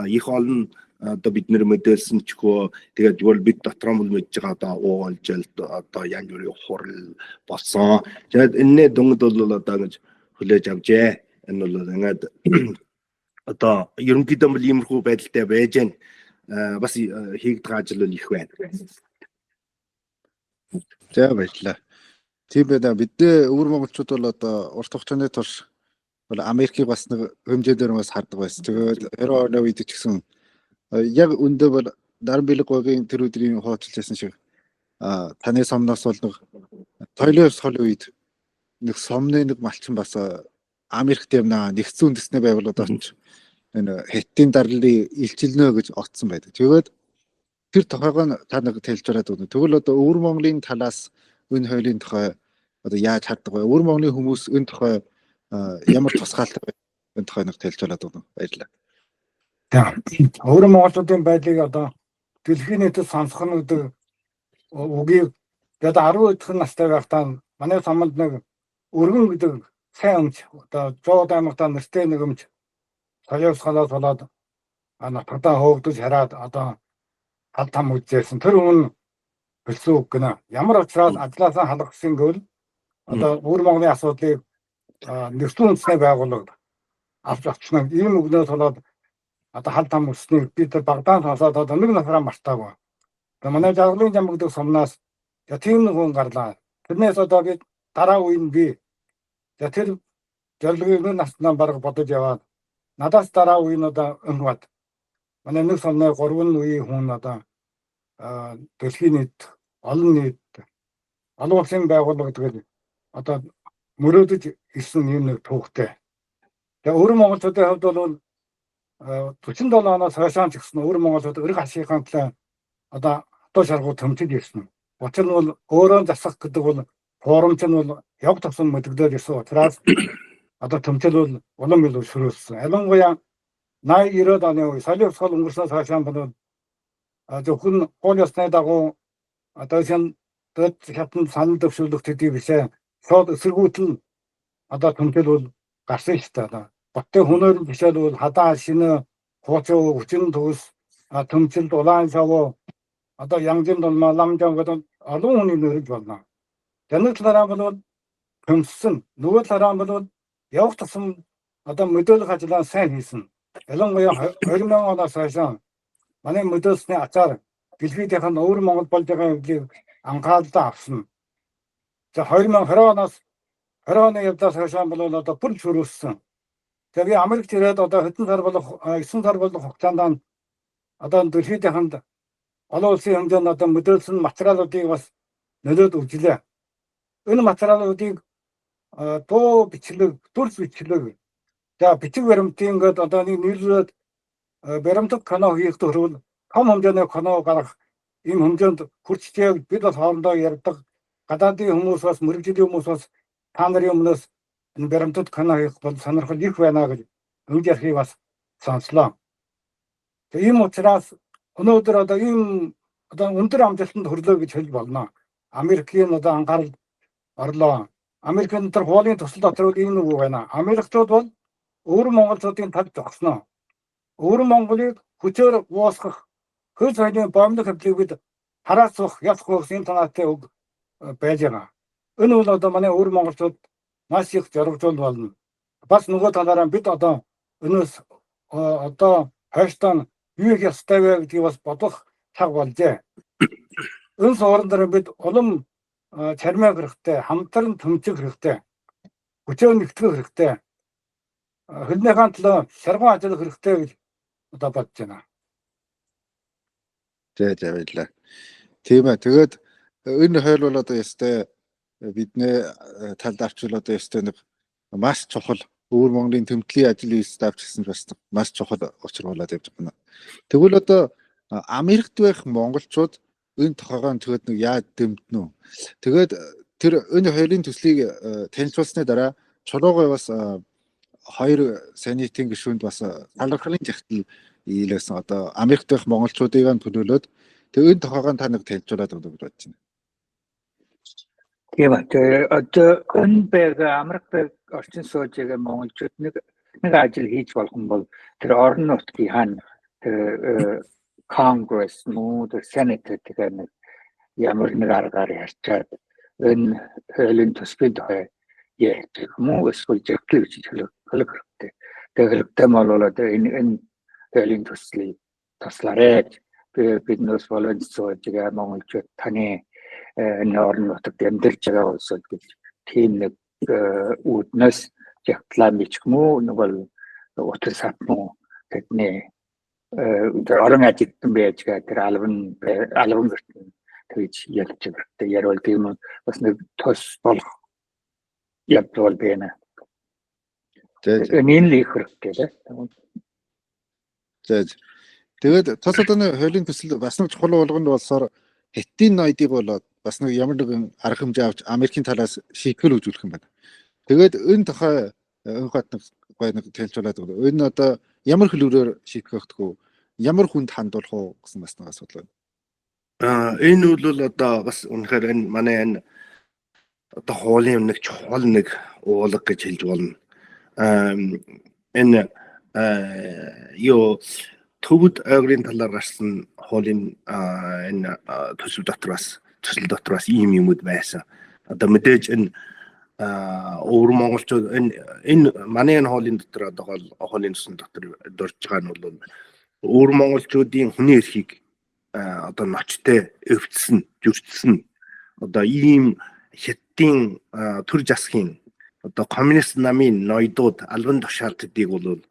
их олон одоо бид нэр мэдээлсэн ч хөө тэгээд бол бид дотроо мөл мэдж байгаа одоо уулзалт одоо янз бүрийн хурал болсон. Тэгээд энэний дүнгд бол одоо ингэж хүлээж авчээ. Энэ бол ингээд одоо ерөнхийдөө бол иймэрхүү байдалтай байж гэн бас хийгдэх ажил бол их байна. За, баярлалаа. Тийм байна. Бидний өвөр монголчууд бол одоо урт хугацааны турш бол Америкийг бас нэг хэмжээгээр бас хардаг байсан. Тэгээд 20 оны үед ч гэсэн яг үндэ бол Дарын бэлэг говийн тэр өдрийн хуваалцж байсан шиг таны сомноос бол нэг соёлын хувьсгалын үед нэг сомны нэг малчин бас Америкт явна, нэгдсэн үндэсний байгууллагад очиж энэ хятадын дарлыг илчилнэ гэж отсон байдаг. Тэгээд тэр тохойгоо нь та нэг тайлбарлаад өгнө. Тэгвэл одоо өвөр Монголын талаас энэ хуулийн тухай одоо яаж хардаг вэ? Өвөр Монголын хүмүүс энэ тухай ямар тусгаалтай вэ? Энэ тухай нэг тайлбарлаад өгнө. Баярлалаа. За, өвөр монголчуудын байдлыг одоо дэлхийн нийтэд сонсох нь гэдэг үгийг одоо 12 настай байхдаа манай суманд нэг өргөн гэдэг сайн өмч, одоо 100 аймагтаа нэртэй нэг өмч соёл хувьсгалаас болоод нутгадаа хөөгдөж хараад одоо хал там үзсэн. Тэр хүн бэлсэн үг гинэ. Ямар учраас ажлаасаа халгасан гэвэл одоо өвөр Монголын асуудлыг нэгдсэн үндэсний байгууллага авч очно. Ийм үгнээс болоод одоо хал там өснийг би тэр багдаан сонсоод одоо нэг насраа мартаагүй. Одоо манай жаргалын зам гэдэг сумнаас тийм нэг хүн гарлаа. Тэрнээс одоо би дараа үе нь би тэр зорилгыг нэг наснаа бараг бодож яваад надаас дараа үе нь одоо өнхват манай нэг сумны 3 үеийн хүн одоо дэлхийн нийт, олон нийт, олон улсын байгууллага гэдэг одоо мөрөөдөж ирсэн юм нэг түүхтэй. Тэгээ өвөр монголчуудын хувьд бол 47 оноос хойш ч гэсэн өвөр монголчууд эрг ашигын төлөө одоо хатуу шаргуу төмчөд ирсэн. Учир нь бол өөрөө засах гэдэг бол хуурамч нь бол яг тусам мэдэгдээд ирсэн учраас одоо төмчөл бол улам илүү шүрүүлсэн. Ялангуяа 80 90-ад оны үе соёлын хувьсгал өнгөрснөөс хойш бол зөвхөн хууль ёсны дагуу одоо шин дэд хятад санал дэвшүүлэх төдий бишээ шууд эсэргүүтэл одоо төмчөл бол гарсан шүү дээ. Одоо хотын хүнээр жишээлбэл хадаа шинэ хуучин хүчин төгс төмчөлд улаан шав одоо янзын дулмаа ламжаа гэдэг олон хүний нэрж болно. Нэг талаараа бол төмссөн, нөгөө талаараа бол явах тусам одоо мэдээлэх ажлаа сайн хийсэн. Ялангуяа 2000 оноос хойш манай мэдээлсний ачаар дэлхийдийнх нь өвөр Монгол болж байгаа явдлыг анхаарлаа авсан. За, 2020 оноос 20 оны явдлаас хойш бол одоо бүр чөрөөссөн. Тэгээ би Америкт ирээд одоо хэдэн сар болох 9 сар болох хугацаанд одоо дэлхийдийнхэнд олон улсын хэмжээнд одоо мэдээлсэн материалуудыг бас нөлөөд өгжлээ. Энэ материалуудыг дуу бичлэг, дүрс бичлэг, за бичиг баримтын ингээд одоо нэг нийлүүлээд баримтат кино хийх төрөл том хэмжээний кино гаргах ийм хэмжээнд хүрчжээ. Бид бас хоорондоо ярьдаг. Гадаадын хүмүүс бас, мэргэжлийн хүмүүс бас та нарын өмнөөс энэ баримтат кино хийх бол сонирхол их байна гэж өнгө ярихыг бас сонслоо. Тэгээ ийм учраас өнөөдөр одоо ийм одоо өндөр амжилтанд хүрлээ гэж хэлж болно. Америкийн одоо анхаарал орлоо. Америкийн дотор хуулийн төсөл дотор ийм нэг үг байна. Америкчууд бол өвөр монголчуудын талд зогсноо. Өвөр Монголыг хүчээр уусгах хууль соёлын бомбог хэвлийг бид хараацах ясах гэсэн санаатай үг байж байгаа. Энэ бол одоо манай өвөр монголчууд маш их зоригжуул болно. Бас нөгөө талаараа бид одоо өнөөс одоо хойштоо юу их ёстой вэ гэдгийг бас бодох цаг болжээ. Энэ суурин дээр бид улам чармаа хэрэгтэй, хамтран төмчих хэрэгтэй. Хүчээр нэгтгэх хэрэгтэй. Хөлнийхээ төлөө шаргуу ажиллах хэрэгтэй гэж одоо бодож байна. За за, баярлалаа. Тийм ээ. Тэгээд энэ хууль бол одоо ёстой бидний талд авчвал одоо ёстой нэг маш чухал, өвөр Монголын тэмдлийн ажил үйлсд авч гисэн бас маш чухал учир болоод явж байна. Тэгвэл одоо Америкт байх монголчууд энэ тохойгоо тэгээд нэг яаж дэмдэнэ үү? Тэгээд тэр энэ хуулийн төслийг танилцуулсны дараа Чулуугай бас хоёр Senate ийн гишүүнд бас талархлын захидал ийлээсэн, одоо Америкт байх монголчуудыг төлөөлөөд. Тэгээд энэ тохойгоо та нэг танилцуулаад өгөх гэж бодож байна. Тийм ээ. Тэгээ одоо энэ байг Америк байг орчин сууж байгаа монголчууд нэг нэг ажил хийж болох юм бол тэр орон нутгийн хаана тэр Congress мөн тэр Senate тэгээ нэг ямар нэг аргаар ярьчаад энэ хуулийн төсвийн тухай ярьж юм уу, эсвэл захидал гэж хэлэх хэрэгтэй. Тэгээ хэрэгтэй бол одоо энэ хуулийн төслийг туслаарай. Биднээс болон сууж байгаа монголчууд, таны энэ орон нутагт амьдарч байгаа улсууд гэж тийм нэг үүднээс захидлаа бичих юм уу, нэг бол утас сат муу тэдний орон ажилтан байж байгаа тэр албан албан гэртэн тэгж ярьж хэрэгтэй. Ярил тийм бас нэг тус болох явдал бол байна. Энэ л их хэрэгтэй лээ. За. Тэгээд тус одоо нэг хуулийн төсөл бас нэг чухал болгонд болохоор хятадын ноёдыг болоод бас нэг ямар нэгэн арга хэмжээ авч Америкийн талаас шийтгэл үзүүлэх юм байна. Тэгээд энэ тухай өнхот нэг гой нэг танилцуулаад өгнө. Энэ одоо ямар хөлөөрөөр шийтгэх вэ? Ямар хүнд хандуулах уу гэсэн бас нэг асуудал байна. Энэ бол одоо бас үнэхээр энэ манай энэ одоо хуулийн нэг чухал нэг уулга гэж хэлж болно. Энэ юу төвд ойгрын талаар гарсан хуулийн энэ төсөв дотор бас, төсөл дотор бас ийм юмуд байсан. Одоо мэдээж энэ өвөр монголчууд энэ манай энэ хуулийн дотор, одоо гол хуулийн төсөл дотор дурж байгаа нь бол өвөр монголчуудын хүний эрхийг одоо ночтой өвдсөн, зөрчсөн одоо ийм хятадын төр засгийн одоо коммунист намын ноёдууд, албан тушаалтдыг бол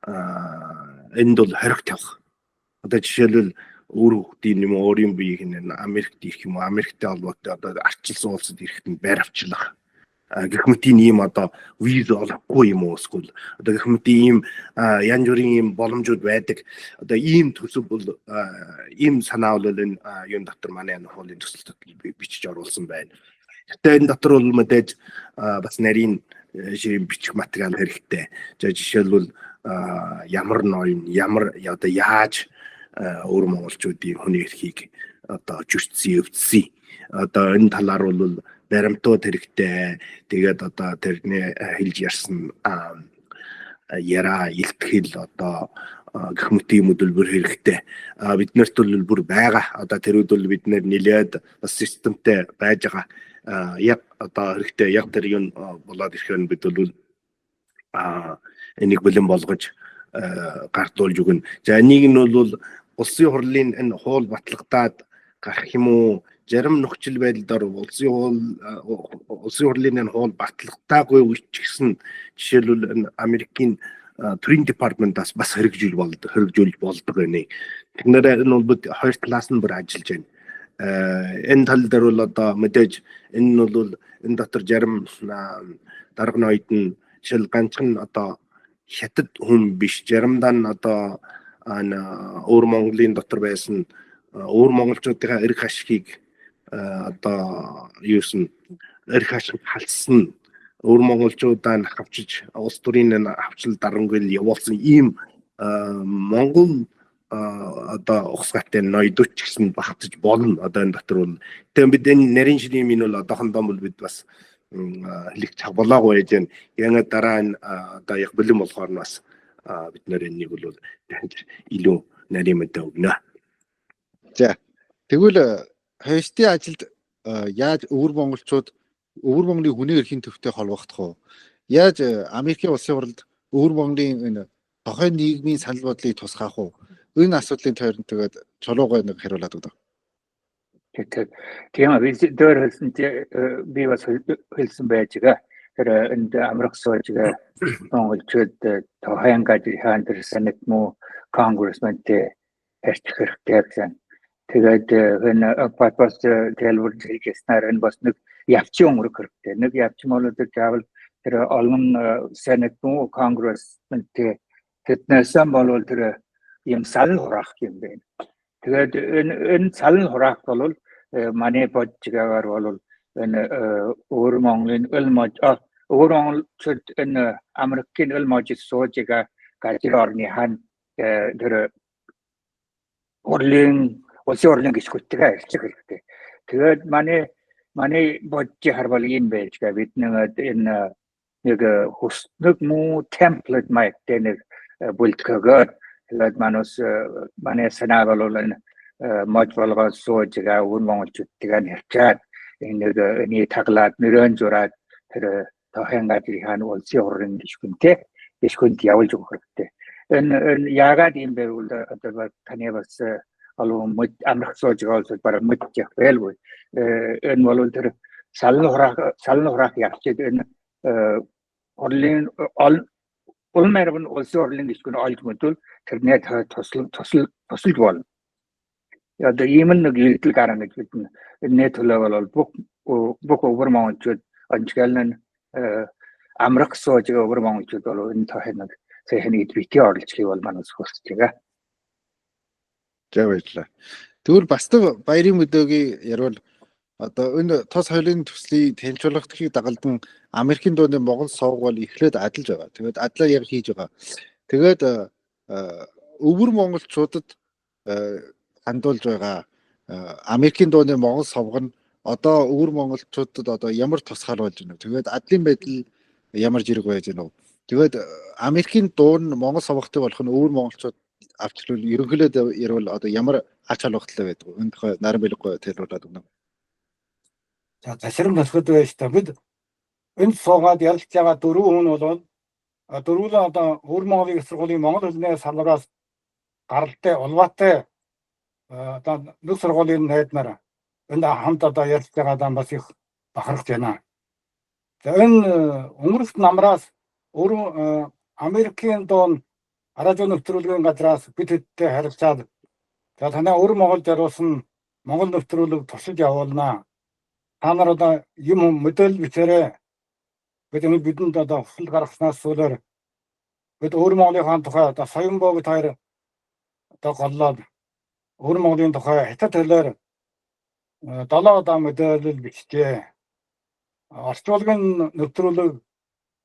энд бол хориг тавих. Одоо жишээлбэл өөр хүүхдийн юм, өөрийн биеийг нь Америкт ирэх юм уу, Америктэй холбоотой одоо арчилсан улсад ирэхэд нь байр авчлах гэх мэтийн ийм одоо виз олохгүй юм уу, эсвэл одоо гэх мэтийн ийм янз бүрийн ийм боломжууд байдаг. Одоо ийм төсөв бол, ийм санаа бол энэ юун дотор, манай энэ хуулийн төсөл дотор бичиж оруулсан байна. Гэтэ энэ дотор бол мэдээж бас нарийн ширийн бичих материал хэрэгтэй. За, жишээлбэл ямар ноён ямар одоо яаж өөр монголчуудын хүний эрхийг одоо зөрчсөн, өвдсөн, одоо энэ талаар бол баримтууд хэрэгтэй. Тэгээд одоо тэрний хэлж ярьсан яриа, илтгэл, одоо гэх мэт юм бүр хэрэгтэй. Бид нарт бол бүр байгаа. Одоо тэрүүд бол бид нэр нэлээд бас системтэй байж байгаа. Яг одоо хэрэгтэй, яг тэр юм болоод ирэхээр нь бид бол энийг бэлэн болгож гардуулж өгнө. За, энийг нь бол улсын хурлын энэ хууль батлагдаад гарах юм уу? Зарим нөхцөл байдал дор улсын хурлын энэ хууль батлагдаагүй үеч гэсэн жишээлбэл энэ Америкийн төрийн департаментаас бас хэрэгжүүлж болдог байна. Тэгэхээр энэ бол бид хоёр талаас нь бүр ажиллаж байна. Энэ тал дээр бол одоо мэдээж энэ нь бол энэ дотор зарим дарга ноёд нь жишээл ганцхан одоо хятад хүн биш, заримдаа нь одоо энэ өвөр Монголын дотор байсан өвөр монголчуудын эрх ашигыг одоо юусэн эрх ашиг халсан, өвөр монголчуудаа хавчиж улс төрийн хавчлал дарангуйл явуулсан ийм Монгол одоо ухсгатай ноёдууд ч гэсэн багтаж болно одоо энэ дотор бол. Тэгээ бид энэ нарийн ширийн минь бол одоохондоо бол бид бас хэлэх цаг болоогүй байж байна. Яңа дараа нь одоо яг бэлэн болохоор нь бас бид нэр энэнийг бол илүү нарийн мэдээ өгнө. За, тэгвэл хойштын ажилд яаж өвөр монголчууд өвөр Монголын хүний эрхийн төвтэй холбогдох вэ? Яаж Америкийн улсын хурлд өвөр Монголын энэ тохой нийгмийн санал бодлыг тусгаах вэ? Энэ асуудлын тойронд тэгээд Чулуугай нэг хариулаад өгдөг. Тийм, би дээр хэлсэн, би бас хэлсэн байж байгаа. Тэр энд амрах сууж байгаа монголчууд тухайн газрын тэр Senate муу Congressman-тэй харьцах хэрэгтэй гэсэн. Тэгээд энэ бас дэлгүүр хэлжснээр энэ бас нэг явчин өнгөрөх хэрэгтэй. Нэг явчин бол тэр заавал тэр олон Senate муу Congressman-тэй тэднээс бол тэр юм салан хураах юм байна. Тэгээд энэ салан хураах бол манай бодж байгаагаар бол энэ өвөр Монголын өл мож өвөр монголчууд энэ Америкийн өл можид сууж байгаа газар орны хан тэр хурлын улсын хурлын гишгүүдтэйгээ харилцах хэрэгтэй. Тэгээд манай бодж харвал ийм байж байгаа. Бид нэг энэ нэг хүснэг муу темплет маягтай нэг бүлтгэгөө тэгээд манус манай санаа бол энэ мож болгоод сууж байгаа өвөр монголчуудтайгаа харьцаад энэ нэг эний таглаад нөрөөн зураад тэр тохын газрын хаан улсын хурлын гишгүнт явуулж өгөх хэрэгтэй. Энэ яагаад юм бэ гэвэл одоо таны бас олон мэд амрах сууж байгаа улсууд бараг мэдчих байлгүй. Энэ бол тэр салан хураах явчид энэ хурлын улмаар нь улсын хурлын гишгүн олж мэдвэл тэрнээ тусалж болно. Одоо ийм нэг үйлдэл гарна гэж бид энэ төлөө бол бүх өвөр монголчууд онцгой нь амрах сууж байгаа өвөр монголчууд бол энэ тохын нэг сайхан идэвхтэй оролцохыг бол манайс хүсэж байгаа. За баярлалаа. Тэгвэл бас баярын мэдээгийн ярил одоо энэ тос соёлын төслийг танилцуулгахыг дагалдан Америкийн дууны Монгол сувг бол эхлээд адилж байгаа. Тэгээд адлаа яг хийж байгаа. Тэгээд өвөр монголчуудад хандуулж байгаа Америкийн дууны Монгол сувг нь одоо өвөр монголчуудад одоо ямар тусгаар болж байна вэ? Тэгээд адлын байдал ямар зэрэг байж байна вэ? Тэгээд Америкийн дуу нь Монгол сувгтай болох нь өвөр монголчууд авчлал ерөнхийдөө ярил одоо ямар ач холбогдолтой байдаг вэ? Энэ тухай наран билэггүй тайлбарлаад өгнө. За ташрам тасгад байж та бид энд суугаад ярилцж байгаа дөрвөн хүн бол дөрвөлөө одоо өвөр Монголын их сургуулийн монгол хэлний салбараас гаралтай улбаатай одоо нэг сургуулийн найдмаар энд хамт одоо ярилцж байгаадаа бас их бахархаж байна. За энэ өнгөрөх намраас өвөр Америкийн дуун радио нэвтрүүлгийн газраас бид хэдтэй харилцаад за танай өвөр Монгол зориулсан монгол нэвтрүүлэг туршиж явуулнаа. Та нар одоо юм мэдээлэл бичээрэй. Бид энэ бидэнд одоо хүсэл гаргаснаас сүүлээр бид өвөр Монголын тухай одоо Соёнбоо бид хоёр одоо голлоод өвөр Монголын тухай хятад хэлээр 7 удаа мэдээлэл бичжээ. Орчуулгын нэвтрүүлэг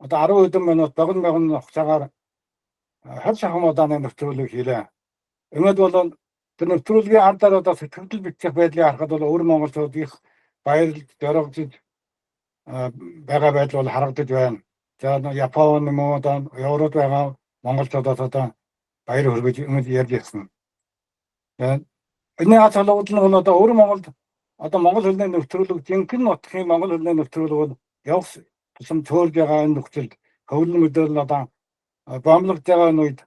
одоо 10 хэдэн минут богино богино хугацаагаар 20 шахам удааны нэвтрүүлэг хийлээ. Ингээд бол тэр нэвтрүүлгийн ардаар одоо сэтгэгдэл бичих байдлыг харахад бол өвөр монголчууд их баярлж дөрвөжж байгаа байдал бол харагдаж байна. За Япон юм уу одоо Европ байгаа монголчуудаас одоо баяр хүргэж ингэж ярьж ирсэн. Энэ ач холбогдол нь бол одоо өвөр Монголд одоо монгол хэлний нэвтрүүлэг жинхэнэ нутгийн монгол хэлний нэвтрүүлэг бол явах тусам цөөрж байгаа энэ нөхцөлд хөвлөн мэдээлэл одоо бомблогдож байгаа энэ үед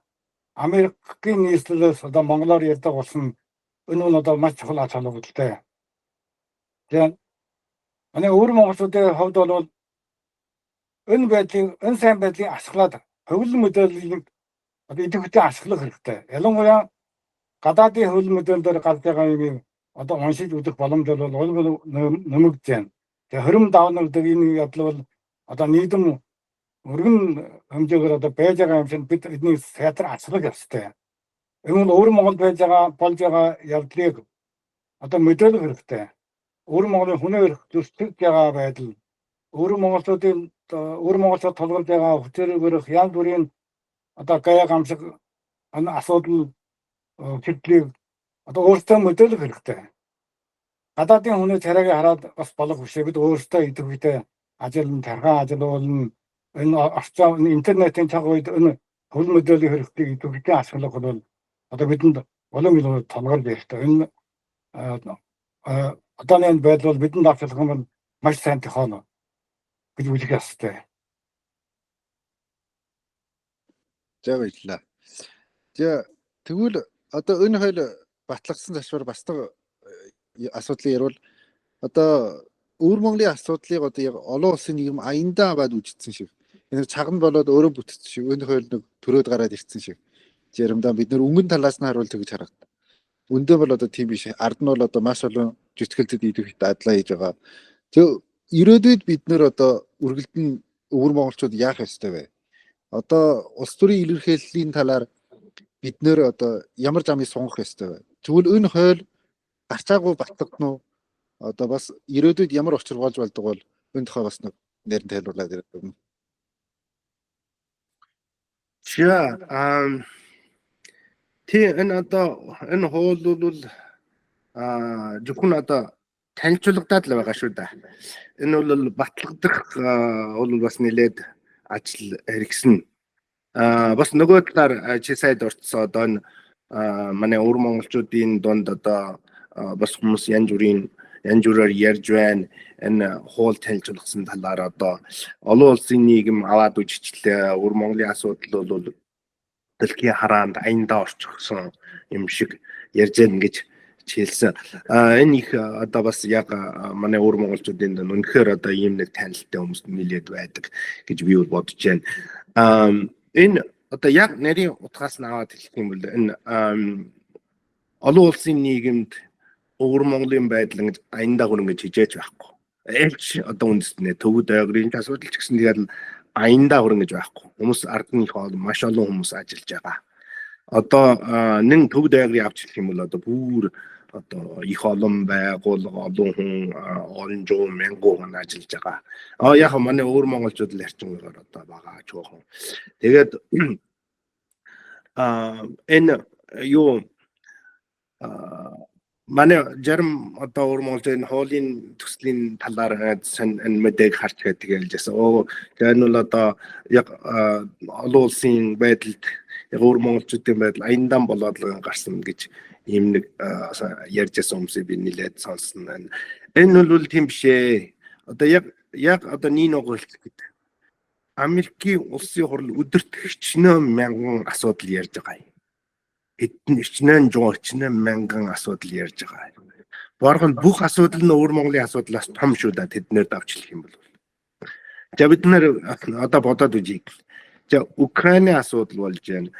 Америкийн нийслэлээс одоо монголоор ярьдаг болсон энэ нь одоо маш чухал ач холбогдолтой. Тэгээд манай өвөр монголчуудын хувьд бол энэ байдлыг энэ сайн байдлыг ашиглаад хөвлөн мэдээллийг одоо идэвхтэй ашиглах хэрэгтэй. Ялангуяа гадаадын хөвлөн мэдээлэл дээр гарч байгаа юм одоо уншиж үзэх боломж бол нэмэгдэж байна. Тэгээ хорим давнагдаг энэ явдал бол одоо нийгэм өргөн хэмжээгээр одоо байж байгаа юм шиг бид эднийг сайтар ашиглах ёстой. Энэ бол өвөр Монгол байж байгаа болж байгаа явдлыг одоо мэдээлэх хэрэгтэй. Өвөр Монголын хүний эрх зөрчигдөж байгаа байдал, өвөр монголчуудын өвөр монголчууд тулгарч байгаа хүчээр янз бүрийн одоо гая гамшиг энэ асуудал хэдлийг одоо өөрсдөө мэдээлэх хэрэгтэй. Гадаадын хүний царайг хараад бас болох биш. Бид өөрсдөө идэвхтэй ажил нь тархан ажиллуулна. Энэ орчин интернетийн цаг үед энэ хөл мэдээллийн хэрэгтийг идэвхтэй ашиглах бол одоо бидэнд улам илүү тулгарч хэрэгтэй. Энэ одооны энэ байдал бол бидэнд авч болох юм бол маш сайн тохиолно гэж үзэх ёстой. За баярлалаа. За тэгвэл одоо энэ хоёул батлагдсан засвар бас нэг асуудлыг ярил одоо Өвөр Монголын асуудлыг одоо яг олон улсын нийгэм аяндаа аваад үжигдсэн шиг. Энэ чагна болоод өөрөө бүтцсэн шиг, энэ хууль нэг төрөөд гараад ирсэн шиг. Заримдаа бид нэр өнгөн талаас нь харуул тэгж харагдана. Өндөө бол одоо тийм биш. Ард нь бол одоо маш олон жүтгэлтэд идэх дадлаа хийж байгаа. Тэг ирээдүйд бид нэр одоо үргэлдэн өвөр монголчууд яах ёстой вэ? Одоо улс төрийн илэрхийллийн талаар бид нэр одоо ямар замыг сонгох ёстой вэ? Тэгвэл энэ хууль гарчаагүй батлагдана уу? Одоо бас ирээдүйд ямар учир болж болдог бол энэ тухай бас нэг нэрэн тайлбарлаад ирэх юм. За, тий, энэ одоо энэ хууль бол зөвхөн одоо танилцуулгадаад л байгаа шүү дээ. Энэ бол батлагдах бол бас нэлээд ажил хэрэгсэн. Бас нөгөө талаар чи сайд орцсон одоо энэ манай өвөр монголчуудын дунд одоо бас хүмүүс янз бүрийн янз бүрээр ярьж байна. Энэ хууль танилцуулгасан талаар одоо олон улсын нийгэм аваад үжичлээ. Өвөр Монголын асуудал бол дэлхийн хараанд аяндаа орчихсон юм шиг ярьж байна гэж хэлсэн. Энэ их одоо бас яг манай өвөр монголчуудын дунд үнэхээр одоо ийм нэг танилттай хүмүүс нэлээд байдаг гэж би бол бодож байна. Энэ одоо яг нарийн утгаас нь аваад хэлэх юм бол энэ олон улсын нийгэмд өвөр Монголын байдал ингэж аяндаа хөрөнгөж хижээж байхгүй. Ээлж одоо үндэстнээ төвд ойгрын асуудал ч гэсэн тэгэл аяндаа хөрөнгөж байхгүй. Хүмүүс ард нь их олон маш олон хүмүүс ажиллаж байгаа. Одоо нэн төвд ойгрын авч хэлэх юм бол одоо бүр одоо их олон байгууллага, олон хүн, олон зуун мянган хүн ажиллаж байгаа. Яг манай өвөр монголчууд л ярьчингоор одоо байгаа чуухан. Тэгээд энэ юу манай зарим одоо өвөр монголчууд энэ хуулийн төслийн талаар сайн энэ мэдээг харч гэдэг хэлжсэн. Оо, тэгээ энэ бол одоо яг олон улсын байдалд яг өвөр монголчуудын байдал аяндан болоод л гарсан гэж ийм нэг ярьж байсан хүмүүсийг би нэлээд сонссон байна. Энэ бол тийм биш ээ. Одоо яг одоо Нино хэлэх гэдэг. Америкийн улсын хурал өдөрт хичнээн мянган асуудал ярьж байгаа юм. Хэдэн хичнээн зуун хичнээн мянган асуудал ярьж байгаа юм. Боргон бүх асуудал нь өвөр Монголын асуудлаас том шүү дээ, тэднэр давч хэлэх юм бол. За, бид нэр одоо бодоод үзье. За, Украины асуудал болж байна.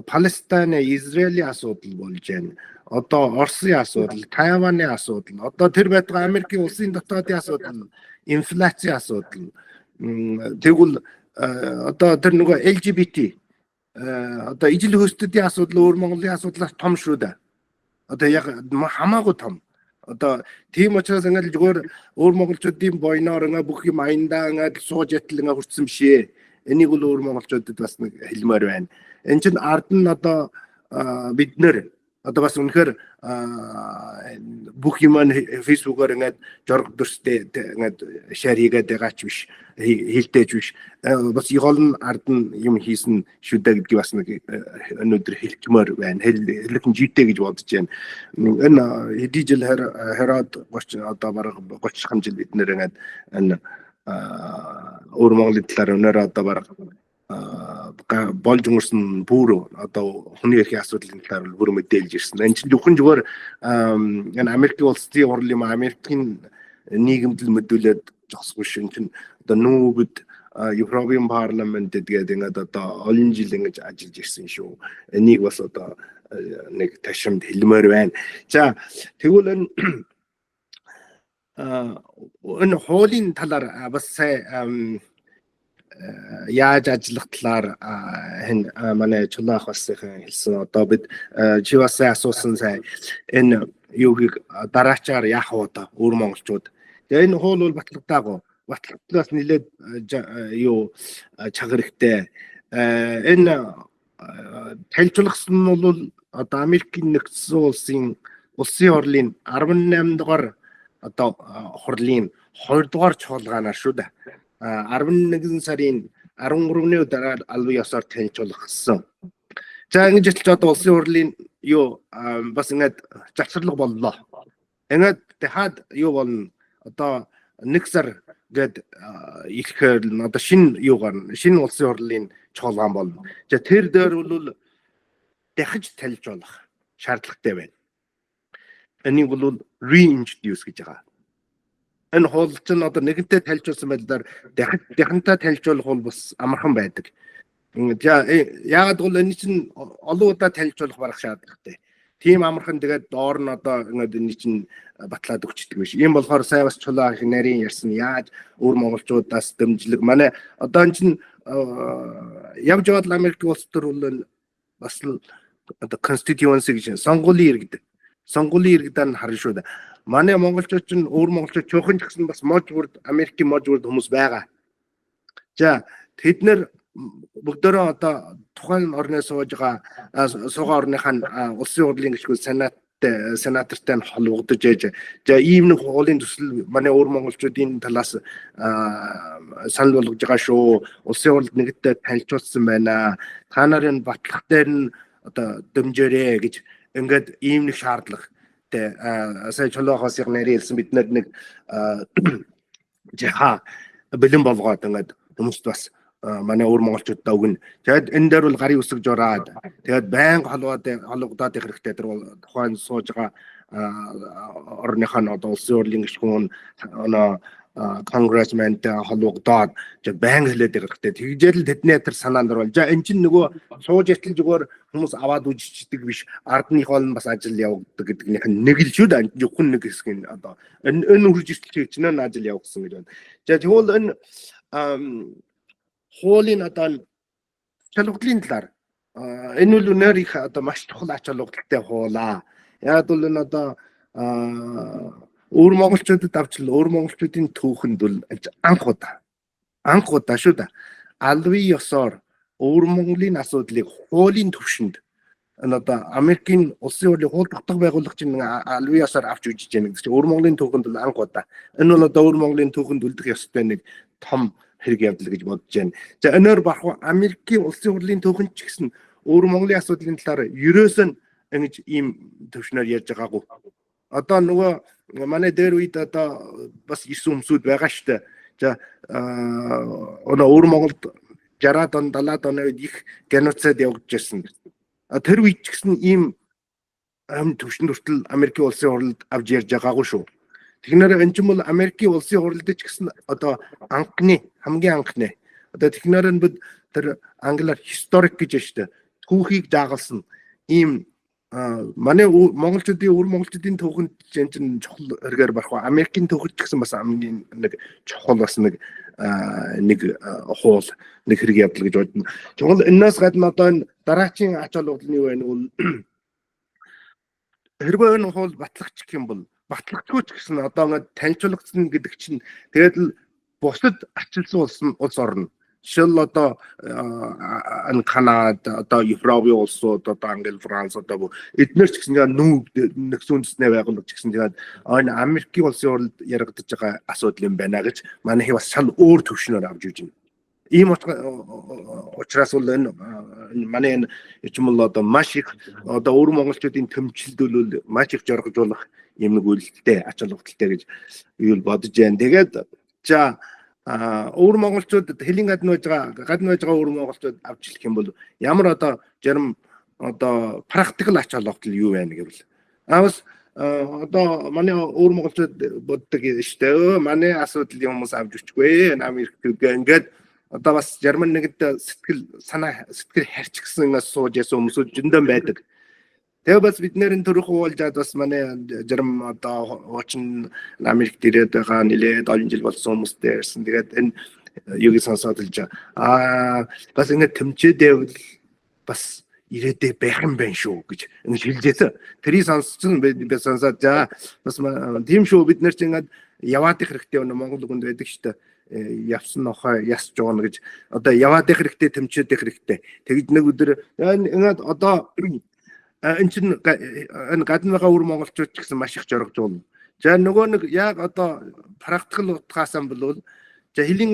Палестин, Израилийн асуудал болж байна. Одоо Оросын асуудал, Тайваны асуудал, одоо тэр байтугай Америкийн улсын дотоодын асуудал, инфляцийн асуудал. Тэгвэл одоо тэр нөгөө LGBT одоо ижил хөөстүүдийн асуудал өөр Монголын асуудлаас том шүү дээ. Одоо яг хамаагүй том. Одоо тийм учраас ингээд зүгээр өөр монголчуудын бойноор ингээ бүх юм аяндаа ингээд сууж ятал ингээ хүртсэн биш ээ. Энийг бол өөр монголчуудад бас нэг хэлмээр байна. Энэ чинь ард нь одоо бид нэр одоо бас үнэхээр бүх юм фэйсбүүкээр ингээд жорго дүрстэй ингээд share хийгээд байгаа ч биш, хилдэж биш. Бас гол нь ард нь юм хийсэн шүү дээ гэдгийг бас нэг өнөөдөр хэлчмээр байна. Хэлэх нь жийтэй гэж бодож байна. Энэ хэдий жил 20-од 30, одоо бараг 30 хам жил бид нэр ингээд энэ өөр Монголын талаар өнөөрөө одоо бараг болж өнгөрсөн бүр одоо хүний эрхийн асуудлын талаар бүр мэдээлж ирсэн. Энэ чинь зөвхөн зүгээр энэ Америкийн улсын хурал юм, Америкийн нийгэмд л мэдүүлээд зогсохгүй шүү. Энэ чинь одоо нүүбэд Европын парламент тэгээд ингээд одоо олон жил ингэж ажиллаж ирсэн шүү. Энийг бас одоо нэг ташрамд хэлмээр байна. За, тэгвэл энэ хуулийн талаар бас сая яаж ажиллах талаар энэ манай Чулуу ах бас хэлсэн. Одоо бид чи бас сайн асуусан сая энэ юугийг дараачаар яах вэ одоо өвөр монголчууд. Тэгээ энэ хууль бол батлагдаагүй. Батлагдлаас нэлээд юу чагар ихтэй. Энэ танилцуулгасан нь бол одоо Америкийн нэгдсэн улсын хурлын 18 дугаар одоо хурлын 2 дугаар чуулганаар шүү дээ. 11 сарын 13-ны өдөр албан ёсоор танилцуулгасан. За, ингэж хэлж одоо улсын хурлын юу бас ингээд завсарлага боллоо. Ингээд дахиад юу болно? Одоо нэг сар гээд ирэхээр одоо шинэ юу гарна. Шинэ улсын хурлын чуулган болно. За, тэр дээр бол дахиж танилцуулах шаардлагатай байна. Энийг бол reintroduce гэж байгаа. Энэ хууль чинь одоо нэгэнтээ тайлжуулсан байдлаар дахинтаа тайлжуулах бол бас амархан байдаг. За, яагаад бол энэ чинь олон удаа тайлжуулах барах шаардлагатай. Тийм амархан, тэгээд доор нь одоо ингээд энэ чинь батлаад өгчдөг биш. Ийм болохоор сая бас Чулуу их нарийн ярьсан, яаж өөр монголчуудаас дэмжлэг манай одоо энэ чинь явж яваад Америк улс төр бол бас л одоо constituency гэж сонгуулийн иргэд. Сонгуулийн иргэдээр нь харна шүү дээ. Манай монголчууд чинь, өөр монголчууд чуухан ч гэсэн бас мож бүрд, Америкийн мож бүрд хүмүүс байгаа. За, тэд нэр бүгдөө одоо тухайн орны сууж байгаа суугаа орныхаа улсын хурлын гишгүүд, сенаттай, сенатортай нь холбогдож ээж, за, ийм нэг хуулийн төсөл манай өөр монголчуудын талаас санал болгож байгаа шүү. Улсын хурлд нэгдээ танилцуулсан байна. Та нарын батлах дээр нь одоо дэмжээрэй гэж ингээд ийм нэг шаардлага тэ сая Чулуухаас яг нэр хэлсэн, бид нэг жаха бэлэн болгоод ингээд хүмүүст бас манай өөр монголчуудаа өгнө. Тэгээд энэ дээр бол гарын үсэг жураад, тэгээд байнга холбогдоод их хэрэгтэй. Тэр тухайн сууж байгаа орныхоо нь одоо улсын хурлын гишүүн оноо congressman-тай холбогдоод байнга хэлээд байх хэрэгтэй. Тэгжэл тэдний тэр санаанд орвол за эн чинь нөгөө сууж ятал зүгээр хүмүүс аваад үжичдэг биш. Ардных бол бас ажил явагддаг гэдгнийх нь нэг л шүү дээ. Зөвхөн нэг хэсэг нь одоо энэ үрж иртэл хичнээн ажил явагдсан гэж байна. За, тэгвэл энэ хуулийн одоо чалгадлын талаар энэ бол өнөр их одоо маш чухал ач холбогдолтой хуулаа. Яг бол энэ одоо өөр монголчуудад авчил өөр монголчуудын түүхэнд бол анх удаа шүү дээ. Албан ёсоор өвөр Монголын асуудлыг хуулийн түвшинд энэ одоо Америкийн улсын хурлын хууль тогтоох байгууллага чинь албан ёсоор авч үжиж яах гэдэг чинь өвөр Монголын түүхэнд бол анх удаа. Энэ бол одоо өвөр Монголын түүхэнд үлдэх ёстой нэг том хэрэг явдал гэж бодож байна. За, өнөөр барах Америкийн улсын хурлын түүхэнд ч гэсэн өвөр Монголын асуудлын талаар ерөөсөн ингэж ийм төвшнөр ярьж байгаагүй. Одоо нөгөө манай дээр үед одоо бас ирсэн хүмүүсүүд байгаа шүү дээ. За, өнөө өвөр Монголд 60-аад он, 70-аад оны үед их геноцид явагдаж байсан. Тэр үед ч гэсэн ийм төвшөнд хүртэл Америкийн улсын хурлд авч ярьж байгаагүй шүү. Тэгнээр энэ ч юм бол Америкийн улсын хурлд ч гэсэн одоо анхны, хамгийн анхны одоо тэгнээр нь бид тэр англиар historic гэж байна шүү дээ. Түүхийг жаагалсан ийм манай монголчуудын, өвөр монголчуудын түүхэнд чинь чухал хэрэгээр барах. Америкийн түүхэнд ч гэсэн бас хамгийн нэг чухал бас нэг хуул, нэг хэрэг явдал гэж бодно. Чухал энэс гадна одоо энэ дараачийн ач холбогдол нь юу вэ гэвэл хэрвээ энэ хууль батлахчих юм бол, батлахгүй ч гэсэн одоо ингээд танилцуулагдсан гэдэг чинь тэгээд л бусад арчилсан улс орно. Жишээл одоо энэ Канад, одоо Европын улсууд, одоо Англи, Франц, одоо эднэр ч гэсэн нүүг нэгсэн үндэснээ байгууллага ч гэсэн тэгээд энэ Америкийн улсын хурлд яригдаж байгаа асуудал юм байна гэж манай бас шал өөр төвшнөөр авч юуж байна. Ийм учраас бол энэ манай энэ юм бол одоо маш их одоо өөр монголчуудын тэмцэлд бол маш их жоргожуулах юм нэг үйлдэлтэй, ач холбогдолтой гэж юу бодож байна. Тэгээд за, өвөр монголчууд хөлийн гадна байж байгаа өвөр монголчууд авч хэлэх юм бол ямар одоо зарим одоо practical ач холбогдол юу байна гэвэл бас одоо манай өвөр монголчууд боддог шүү дээ. Манай асуудал хүмүүс авч өчгүй. Америк ингээд одоо бас зарим нэгэд сэтгэл санаа, сэтгэл харьч гэсэн ингээс сууж ясан хүмүүсүүд зөндөн байдаг. Тэгээ бас бид нэрийн төрөх уулзаад бас манай зарим одоо хуучин Америкт ирээд байгаа нэлээд олон жил болсон хүмүүстэй ярьсан. Тэгээд энэ юуг сонсоод л бас ингээд тэмчээд байвал бас ирээдээ байх юм байна шүү гэж ингэж хэлжээсэн. Тэрийг сонссон, би сонсоод за бас тийм шүү, бид нар ч ингээд яваад их хэрэгтэй, Монгол үгэнд байдаг шүү дээ, явсан нохой яс жууна гэж, одоо яваад их хэрэгтэй, тэмчээд их хэрэгтэй. Тэгж нэг өдөр ингээд одоо энэ чинь энэ гадна байгаа өвөр монголчууд ч гэсэн маш их жоргожуулна. За, нөгөө нэг яг одоо practical утгаасаа болвол за хөлийн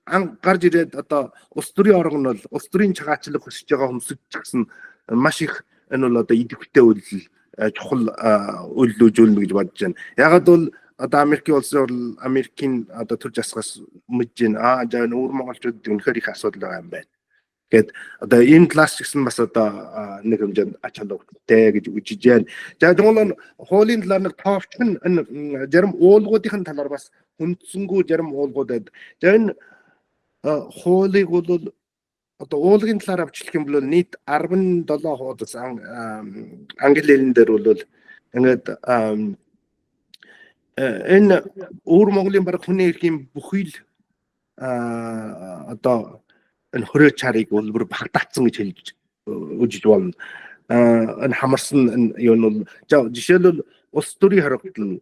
ан гарч ирээд одоо улс төрийн оргон бол улс төрийн цагаачлаг хүсэж байгаа хүмүүс ч гэсэн маш их энэ бол одоо идэвхтэй үйлдэл, чухал үйлдэл үзүүлнэ гэж бодож байна. Ягаад бол одоо Америкийн улсын хурал, Америкийн одоо төр засгаас мэдэж байна. Аа, за, өвөр монголчууд үнэхээр их асуудал байгаа юм байна. Гээд одоо энэ талаас ч гэсэн бас одоо нэг хэмжээнд ач холбогдолтой гэж үзэж байна. За, тэгвэл хуулийн талаар нэг товчхон энэ зарим уулгуудын талаар бас хүндсэнгүү зарим уулгууд байд. За, энэ хуулийг бол одоо уулгын талаар авчлах юм бол нийт 17 хуудас англи хэлэн дээр бол ингээд энэ өвөр Монголын бараг хүний эрхийн бүхий л одоо энэ хөрөө чарыг бол бүр багтаацсан гэж хэлж үжиж болно. Энэ хамарсан энэ юу нь бол жишээлбэл улс төрийн хоригдол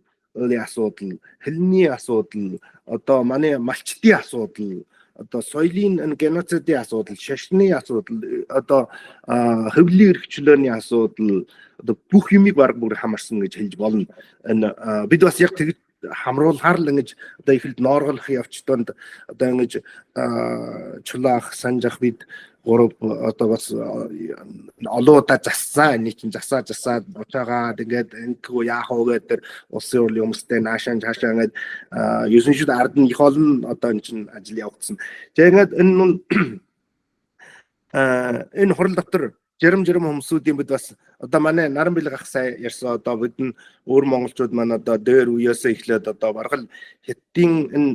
асуудал, хэлний асуудал, одоо манай малчдын асуудал, одоо соёлын энэ геноцидын асуудал, шашны асуудал, одоо хэвлэлийн эрх чөлөөний асуудал, одоо бүх юмыг баг бүр хамарсан гэж хэлж болно. Энэ бид бас яг тэгж хамруулахаар л ингэж одоо ихэлд ноорголох явцданд одоо ингэж Чулаах, Санжах бид гурав одоо бас олон удаа зассан. Энэ чинь засаа засаад буцаагаад ингээд ингэхүү яах вэ гэдэг тэр улсын хурлын хүмүүстэй наашаа цаашаа ингээд 9 шид ард нь их олон одоо энэ чинь ажил явагдсан. Тэгээ ингээд энэ нь энэ хурал дотор жарим жарим хүмүүсүүдийн бид бас одоо манай наран бэлэг ах сая ярьсан, одоо бид нь өөр монголчууд маань одоо дээр үеэсээ эхлээд одоо баргал хятадын энэ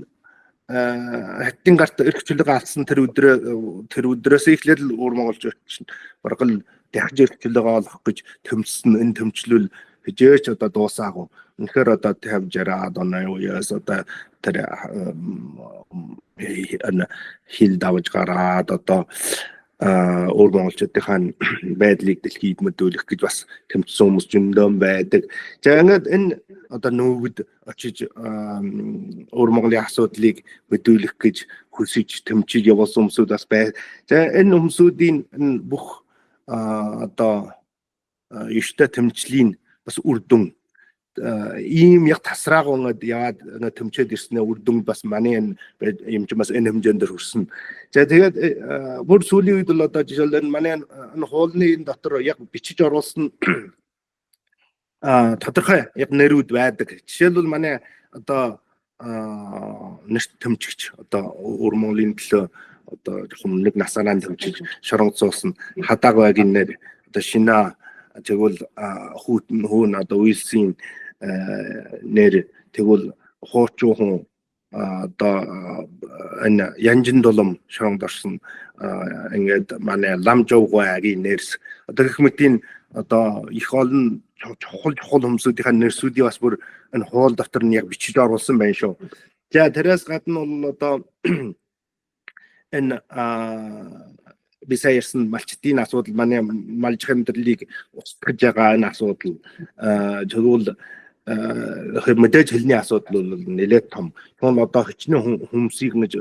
хятадын гарт эрх чөлөөгөө алдсан тэр өдрөөсөө эхлээд л өөр монголчууд чинь баргал дахиж эрх чөлөөгөө олох гэж төмссөн. Энэ төмчлөл хижээч одоо дуусаагүй. Үнэхээр одоо 50 60-аад оны үеэс одоо тэр энэ хил давж гараад одоо өөр монголчуудынхаа байдлыг дэлхийд мэдүүлэх гэж бас тэмцсэн хүмүүс зөндөө байдаг. За, ингээд энэ одоо нүүбэд очиж өөр Монголын асуудлыг мэдүүлэх гэж хүсэж тэмчиж явуулсан хүмүүсүүд бас бай. За, энэ хүмүүсүүдийн энэ бүх одоо ёстой тэмцлийн бас үр дүн ийм яг тасраагүй ингээд яваад ингээд төмчөөд ирснээр үр дүн бас манай энэ юм чинь бас энэ хэмжээнд дэр хүрсэн. За, тэгээд бүр сүүлийн үед бол одоо жишээлбэл энэ манай энэ хуулны энэ дотор яг бичиж оруулсан тодорхой яг нэрүүд байдаг. Жишээлбэл, манай одоо нэрт төмчгч одоо өвөр Монголын төлөө одоо жоохон нэг насаараа төмчиж шоронгод суусан Хадааг нэр, одоо Шинаа, тэгвэл хүүтэн хүүн одоо Уилсийн нэр, тэгвэл хуучуухан одоо энэ Янжин дулам шоронгод орсон, ингээд манай Лам Жовгойгийн нэрс, одоо гэх мэтийн одоо их олон чухал чухал хүмүүсийнхаа нэрсүүдийг бас бүр энэ хууль дотор нь яг бичиж оруулсан байна шүү. За, тэрээс гадна бол одоо энэ би сая ярьсан малчдын асуудал, манай малжих амьдралыг устгаж байгаа энэ асуудал, тэгвэл мэдээж хэлний асуудал бол нэлээд том. Тэгвэл одоо хичнээн хүмүүсийг ингэж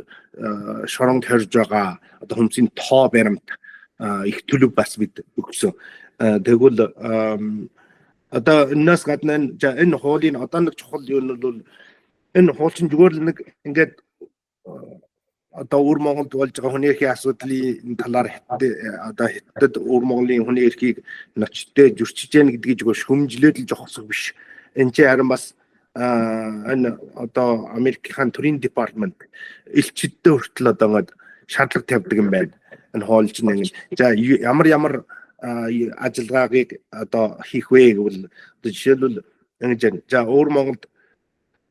шоронд хорж байгаа одоо хүмүүсийн тоо баримт их төлөв бас бид өгсөн. Тэгвэл одоо энэс гадна энэ хуулийн одоо нэг чухал юу нь бол энэ хууль чинь зүгээр л нэг ингээд одоо өвөр Монголд болж байгаа хүний эрхийн асуудлын талаар одоо хятадд өвөр Монголын хүний эрхийг ночтой зөрчиж яах гэдгийг зүгээр шүмжлээд л зогсох биш. Энэ чинь харин бас энэ одоо Америкийн төрийн департамент элчидтэй хүртэл одоо ингээд шаардлага тавьдаг юм байна. Энэ хууль чинь ингээд за ямар ямар ажиллагаагийг одоо хийх вэ гэвэл одоо жишээлбэл ингэж байна. За, өвөр Монголд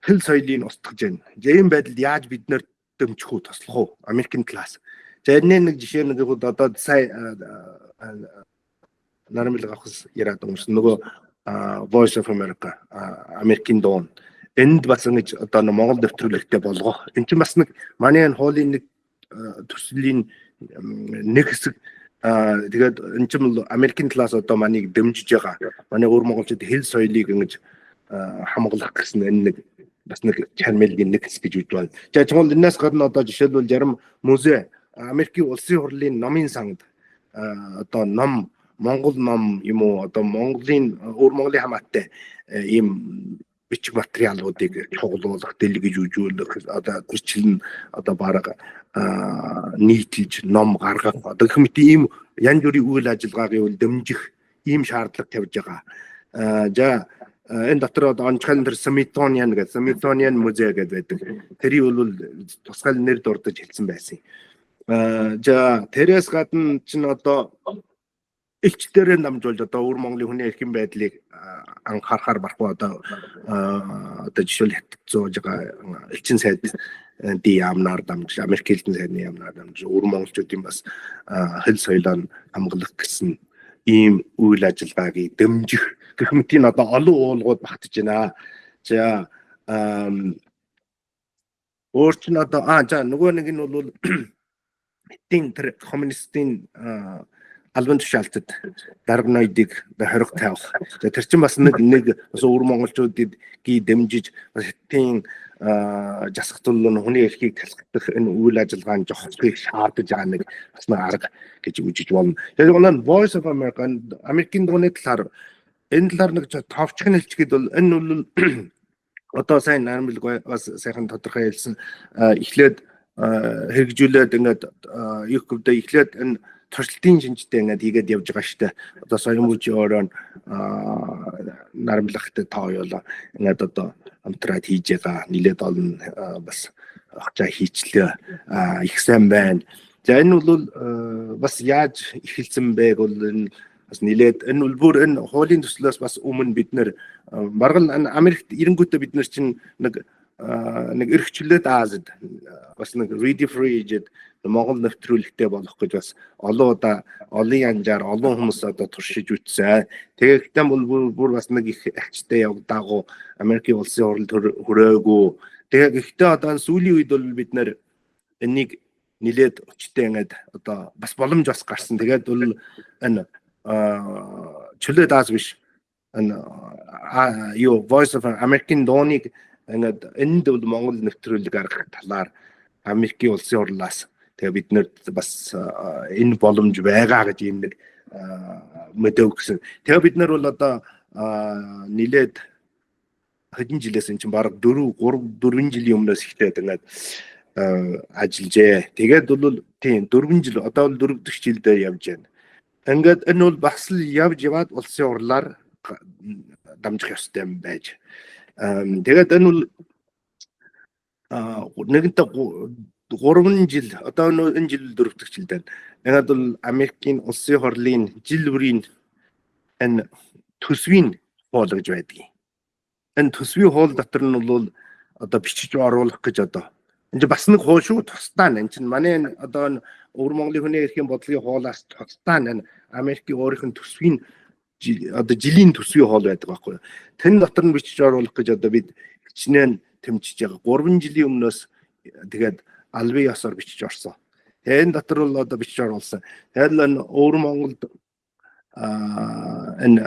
хэл соёлыг устгаж байна. За, ийм байдалд яаж бид нэр дэмжих үү, туслах уу Америкийн талаас. За, энэний нэг жишээ нэг одоо сая Нарамил авахс яриад өнгөрсөн нөгөө Voice of America, Америкийн дуун, энд бас ингэж одоо Монгол нэвтрүүлэгтэй болгох. Энд чинь бас нэг манай энэ хуулийн нэг төслийн нэг хэсэг. Тэгээд энэ чинь Америкийн талаас одоо маныг дэмжиж байгаа. Манай өвөр монголчууд хэл соёлыг ингэж хамгаалах гэсэн энэ нэг бас нэг чармайлгийн нэг хэсэг гэж үж байна. За, чамд энэс гадна одоо жишээлбэл зарим музей, Америкийн улсын хурлын номын сангад одоо ном, Монгол ном юм уу, одоо Монголын өвөр Монголын хамаатай ийм бичиг материалуудыг цуглуулах, дэлгэж үжүүлэх, одоо гэрчлэн одоо бараг нийтэлж ном гаргах, одоо гэх мэт ийм янз бүрийн үйл ажиллагааг үл дэмжих ийм шаардлага тавьж байгаа. За, энэ дотор одоо онцгой тэр Smithsonian гэдэг Smithsonian музей гэдэг байдаг. Тэрийг бол тусгай нэр дурдаж хэлсэн байсан. За, тэрээс гадна чинь одоо элчдэрээ дамжуулж одоо өвөр Монголын хүний эрхийн байдлыг анхаарахаар барахгүй одоо одоо жишээл хятад зууж байгаа элчин сайд ди яамнаар дамжиж, Америк элчин сайдны яамнаар дамжиж өвөр монголчуудын бас хэл соёлоо хамгаалах гэсэн ийм үйл ажиллагааг дэмжих гэх мэтийн одоо олон уулгууд багтаж байна. За, өөр чинь одоо за нөгөө нэг нь бол хятадын тэр коммунистын албан тушаалтад дарга ноёдыг хориг тавих. За, тэр чинь бас нэг бас өвөр монголчуудыг дэмжиж бас хятадын жасах тул хүний эрхийг талхах энэ үйл ажиллагаанд жохохыг шаардаж байгаа нэг бас нэг арга гэж үжиж болно. Тэгэхээр энэ Voice of America, Америкийн дууны талаар, энэ талаар нэг товчхон хэлчихээд бол энэ бол одоо сайн Нарамбилг бас сайхан тодорхой хэлсэн. Эхлээд хэрэгжүүлээд ингээд юу гэвдэ эхлээд энэ туршилтын шинжтэй ингээд хийгээд явж байгаа штэ. Одоо соён бүжийн өрөө нарамлагтай та хоёулаа ингээд одоо хамтраад хийж байгаа, нилээд олон бас очаа хийчлээ, их сайн байна. За, энэ бол бас яаж эхэлсэн бэ бол энэ бас нилээд энэ бол бүр энэ хуулийн төслөөс бас өмнө бид нэр бараг л Америкт ирэнгүүтээ бид нар чинь нэг эрх чөлөөт Азид бас нэг Radio Free Asia Монгол нэвтрүүлэгтэй болох гэж бас олон удаа олон янзаар олон хүмүүс одоо туршиж үтсэн. Тэгээд гэхдээ бол бүр бас нэг их ачтай явагдаагүй, Америкийн улсын хурлд хүрээгүй. Тэгээ гэхдээ одоо сүүлийн үед бол бид нэр энийг нилээд өчтэй ингээд одоо бас боломж бас гарсан. Тэгээд бол энэ чөлөөт Аз биш, энэ юу Voice of American дууныг ингээд энд бол Монгол нэвтрүүлэг гаргах талаар Америкийн улсын хурлаас тэгээ бид нэр бас энэ боломж байгаа гэж ийм нэг мэдээ өгсөн. Тэгээ бид нар бол одоо нилээд хэдэн жилээс, эн чинь бараг 4 3 4 жилийн өмнөөс ихтэй ингээд ажиллажээ. Тэгээд бол тийм 4 жил, одоо бол 4 дахь жилдээ явж байна. Ингээд энэ бол бас л явж яваад улсын хурлаар дамжих ёстой юм байж. Тэгээд энэ бол нэгэнтээ 3 жил, одоо энэ жил 4 дахь жилд байна. Тэгээд бол Америкийн улсын хурлын жил бүрийн энэ төсвийн хууль гэж байдаг. Энэ төсвийн хууль дотор нь бол одоо бичиж оруулах гэж одоо энэ чинь бас нэг хууль шүү, тусдаа нь. Энэ чинь манай энэ одоо энэ Өвөр Монголын хүний эрхийн бодлогын хуулиас тусдаа нь энэ Америкийн өөрийнх нь төсвийн одоо жилийн төсвийн хууль байдаг байхгүй юу. Тэн дотор нь бичиж оруулах гэж одоо бид хичнээн тэмцэж байгаа. 3 жилийн өмнөөс тэгээд албан ёсоор бичиж орсон. Тэгээ энэ дотор бол одоо бичиж оруулсан. Тэгээд л энэ Өвөр Монголд энэ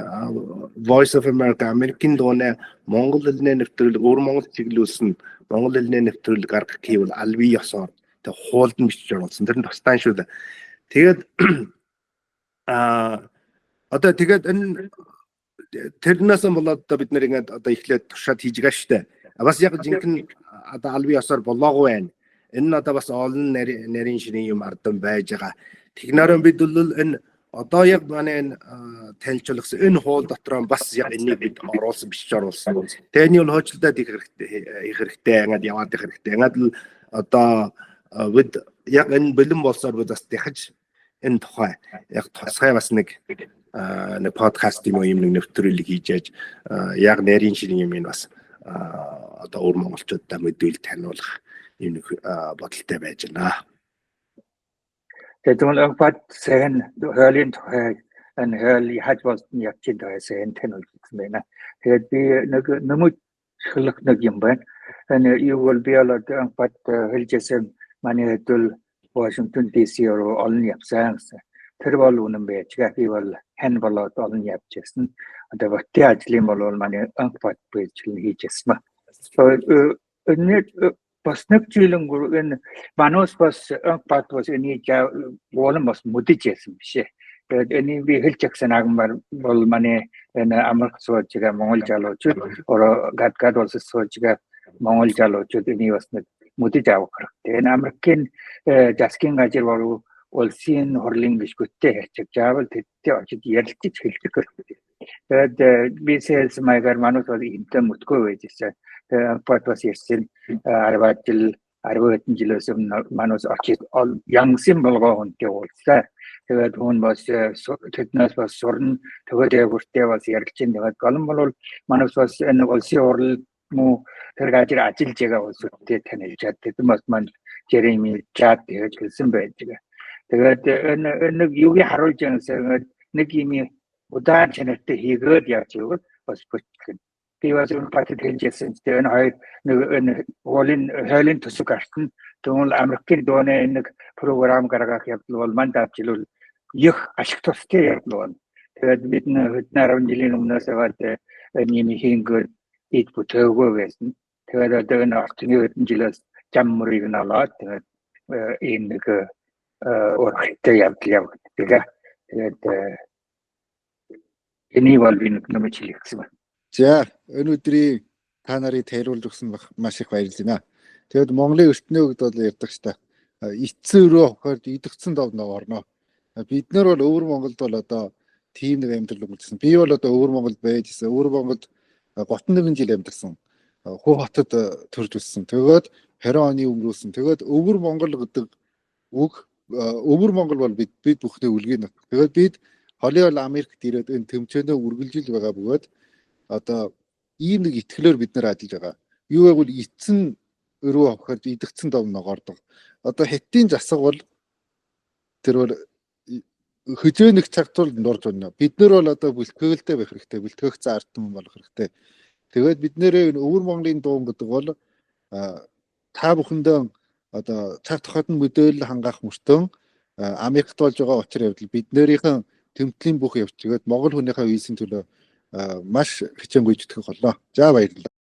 Voice of America, Америкийн дууны монгол хэлний нэвтрүүлэг, өвөр Монгол чиглүүлсэн монгол хэлний нэвтрүүлэг гаргах гэвэл албан ёсоор тэг хуульд нь бичиж оруулсан. Тэр нь тусдаа шүү дээ. Тэгээд одоо тэгээд энэ тэрнээс болоод одоо бид нэр ингээд одоо эхлээд туршаад хийж байгаа шүү дээ. Бас яг жинхэнэ одоо албан ёсоор болоогүй байна. Энэ нь одоо бас олон нарийн ширийн юм ардан байж байгаа. Тэгнэрэн бид бол энэ одоо яг манай энэ танилцуулгасан энэ хууль дотроо бас яг энийг бид оруулсан, бичиж оруулсан. Тэгээ энэ бол хуучлалдаад их хэрэгтэй, ингээд яваад их хэрэгтэй. Ингээд л одоо бид яг энэ бэлэн болсоор бид бас дахиж энэ тухай яг тусгай бас нэг подкаст юм уу, юм нэг нэвтрүүлэг хийж яаж яг нарийн ширийн юм энэ бас одоо өөр монголчуудаа мэдүүлэл таниулах юм нэг бодолтой байж байна. Тэгээд тэгвэл Анхбат сайн хуулийн тухай, энэ хууль яаж болсон явцын тухай сайн таниулсан байна. Тэгээд би нэг нэмж хэлэх нэг юм байна. Энэ юу бол би бол Анхбат хэлжсэн, манай хэдвэл Вашингтон DC руу олон явсан гэсэн. Тэр бол үнэн байж байгаа. Би бол хэн болоод олон явж байсан. Одоо ботын ажлын бол манай Анхбат бэлтгэл хийж байсан. Энэ бас нэг жилэн энэ манус бас Анхбат бас энийг болон бас мэдэж байсан биш ээ. Тэгээд энийг би хэлж өгсөн агмар бол манай энэ Америк сууж байгаа монгол залуучууд, ороо гад гад улсад сууж байгаа монгол залуучууд энийг бас нэг мэдэж авах хэрэгтэй. Энэ Америкийн засгийн газар бол улсын хурлын гишгүүдтэй харьцаж заавал тэдтэй очиж ярилцаж хэлдэг хэрэгтэй. Тэгээд би сэлс маягаар манус бол энтэй мөтгөө байж байсан. Тэгээд Анхбат бас ярьсан 10 жил 10 хэдэн жилээс өмнө манус очиж янзын болгоо хүнтэй уулзлаа. Тэгээд хүн бас тэднээс бас сурна. Тэгээд ягүртэй бас ярилж байна. Тэгээд гол нь бол манус бас энэ улсын хурал муу тэр газар ажиллаж байгаа улсуудтай танилцаад тэд бас маань Жереми чат гэж хэлсэн байж байгаа. Тэгээд энэ нэг юуг харуулж байгаа гэсэн нэг юм удаан чанартай хийгээд явж байвал бас бүтгэн. Би бас энэ партид хэлжсэн чинь энэ хоёр нэг энэ хуулийн хуулийн төсөв гарсан. Тэгвэл Америкийн дууны нэг програм гаргах явдал бол манд авчилвал их ашиг тустай явдал байна. Тэгээд бид нэ 10 жилийн өмнөөс аваад энэ юм хийгээд ид бүтээгүй байсан. Тэгээд одоо энэ орчны хэдэн жилээс зам мөрийг нь олоод тэгээд ийм нэг урагтай явдал явагддаг. Тэгээд энийг бол би нэг нэмж хэлэх гэсэн байна. За, энэ өдрийн та нарыг тариулж өгсөн маш их баярлалаа. Тэгэд Монголын ертөнөө гэдээ бол ярьдаг ш та. Итсэн өрөө хохирд идэгцэн дов орно. Бид нар бол өвөр Монголд бол одоо тийм нэг амьдрал өнгөрсөн. Би бол одоо өвөр Монголд байж исэн. Өвөр Монголд 31 жил амьдарсан. Хүү хотод төрж өссөн. Тэгээд 20 оны өнгөрөөсөн. Тэгээд өвөр Монгол гэдэг үг, өвөр Монгол бол бид бүхний үлгийн нут. Тэгээд бид холын бол Америкт ирээд энэ тэмцээнээ үргэлжилж байгаа бөгөөд одоо ийм нэг итгэлээр бид нар ажиллаж байгаа. Юу гэвэл эцэн өрөө авахад идэгцэн дов ногоордог. Одоо хятадын засаг бол тэр бол хөзөө нэг цагт бол нурж унна. Бид нар бол одоо бэлтгэлтэй байх хэрэгтэй. Бэлтгэгцэн ард түмэн болох хэрэгтэй. Тэгээд бид нэрээ өвөр Монголын дуун гэдэг бол та бүхэндээ одоо цаг тохиолдол нь мэдээлэл хангаах мөртөө Америкт болж байгаа учир явдал бид нэрийнхэн тэмдлийн бүх явц тэгээд Монгол хүнийхээ визийн төлөө маш хичээнгүй итгэх боллоо. За, баярлалаа.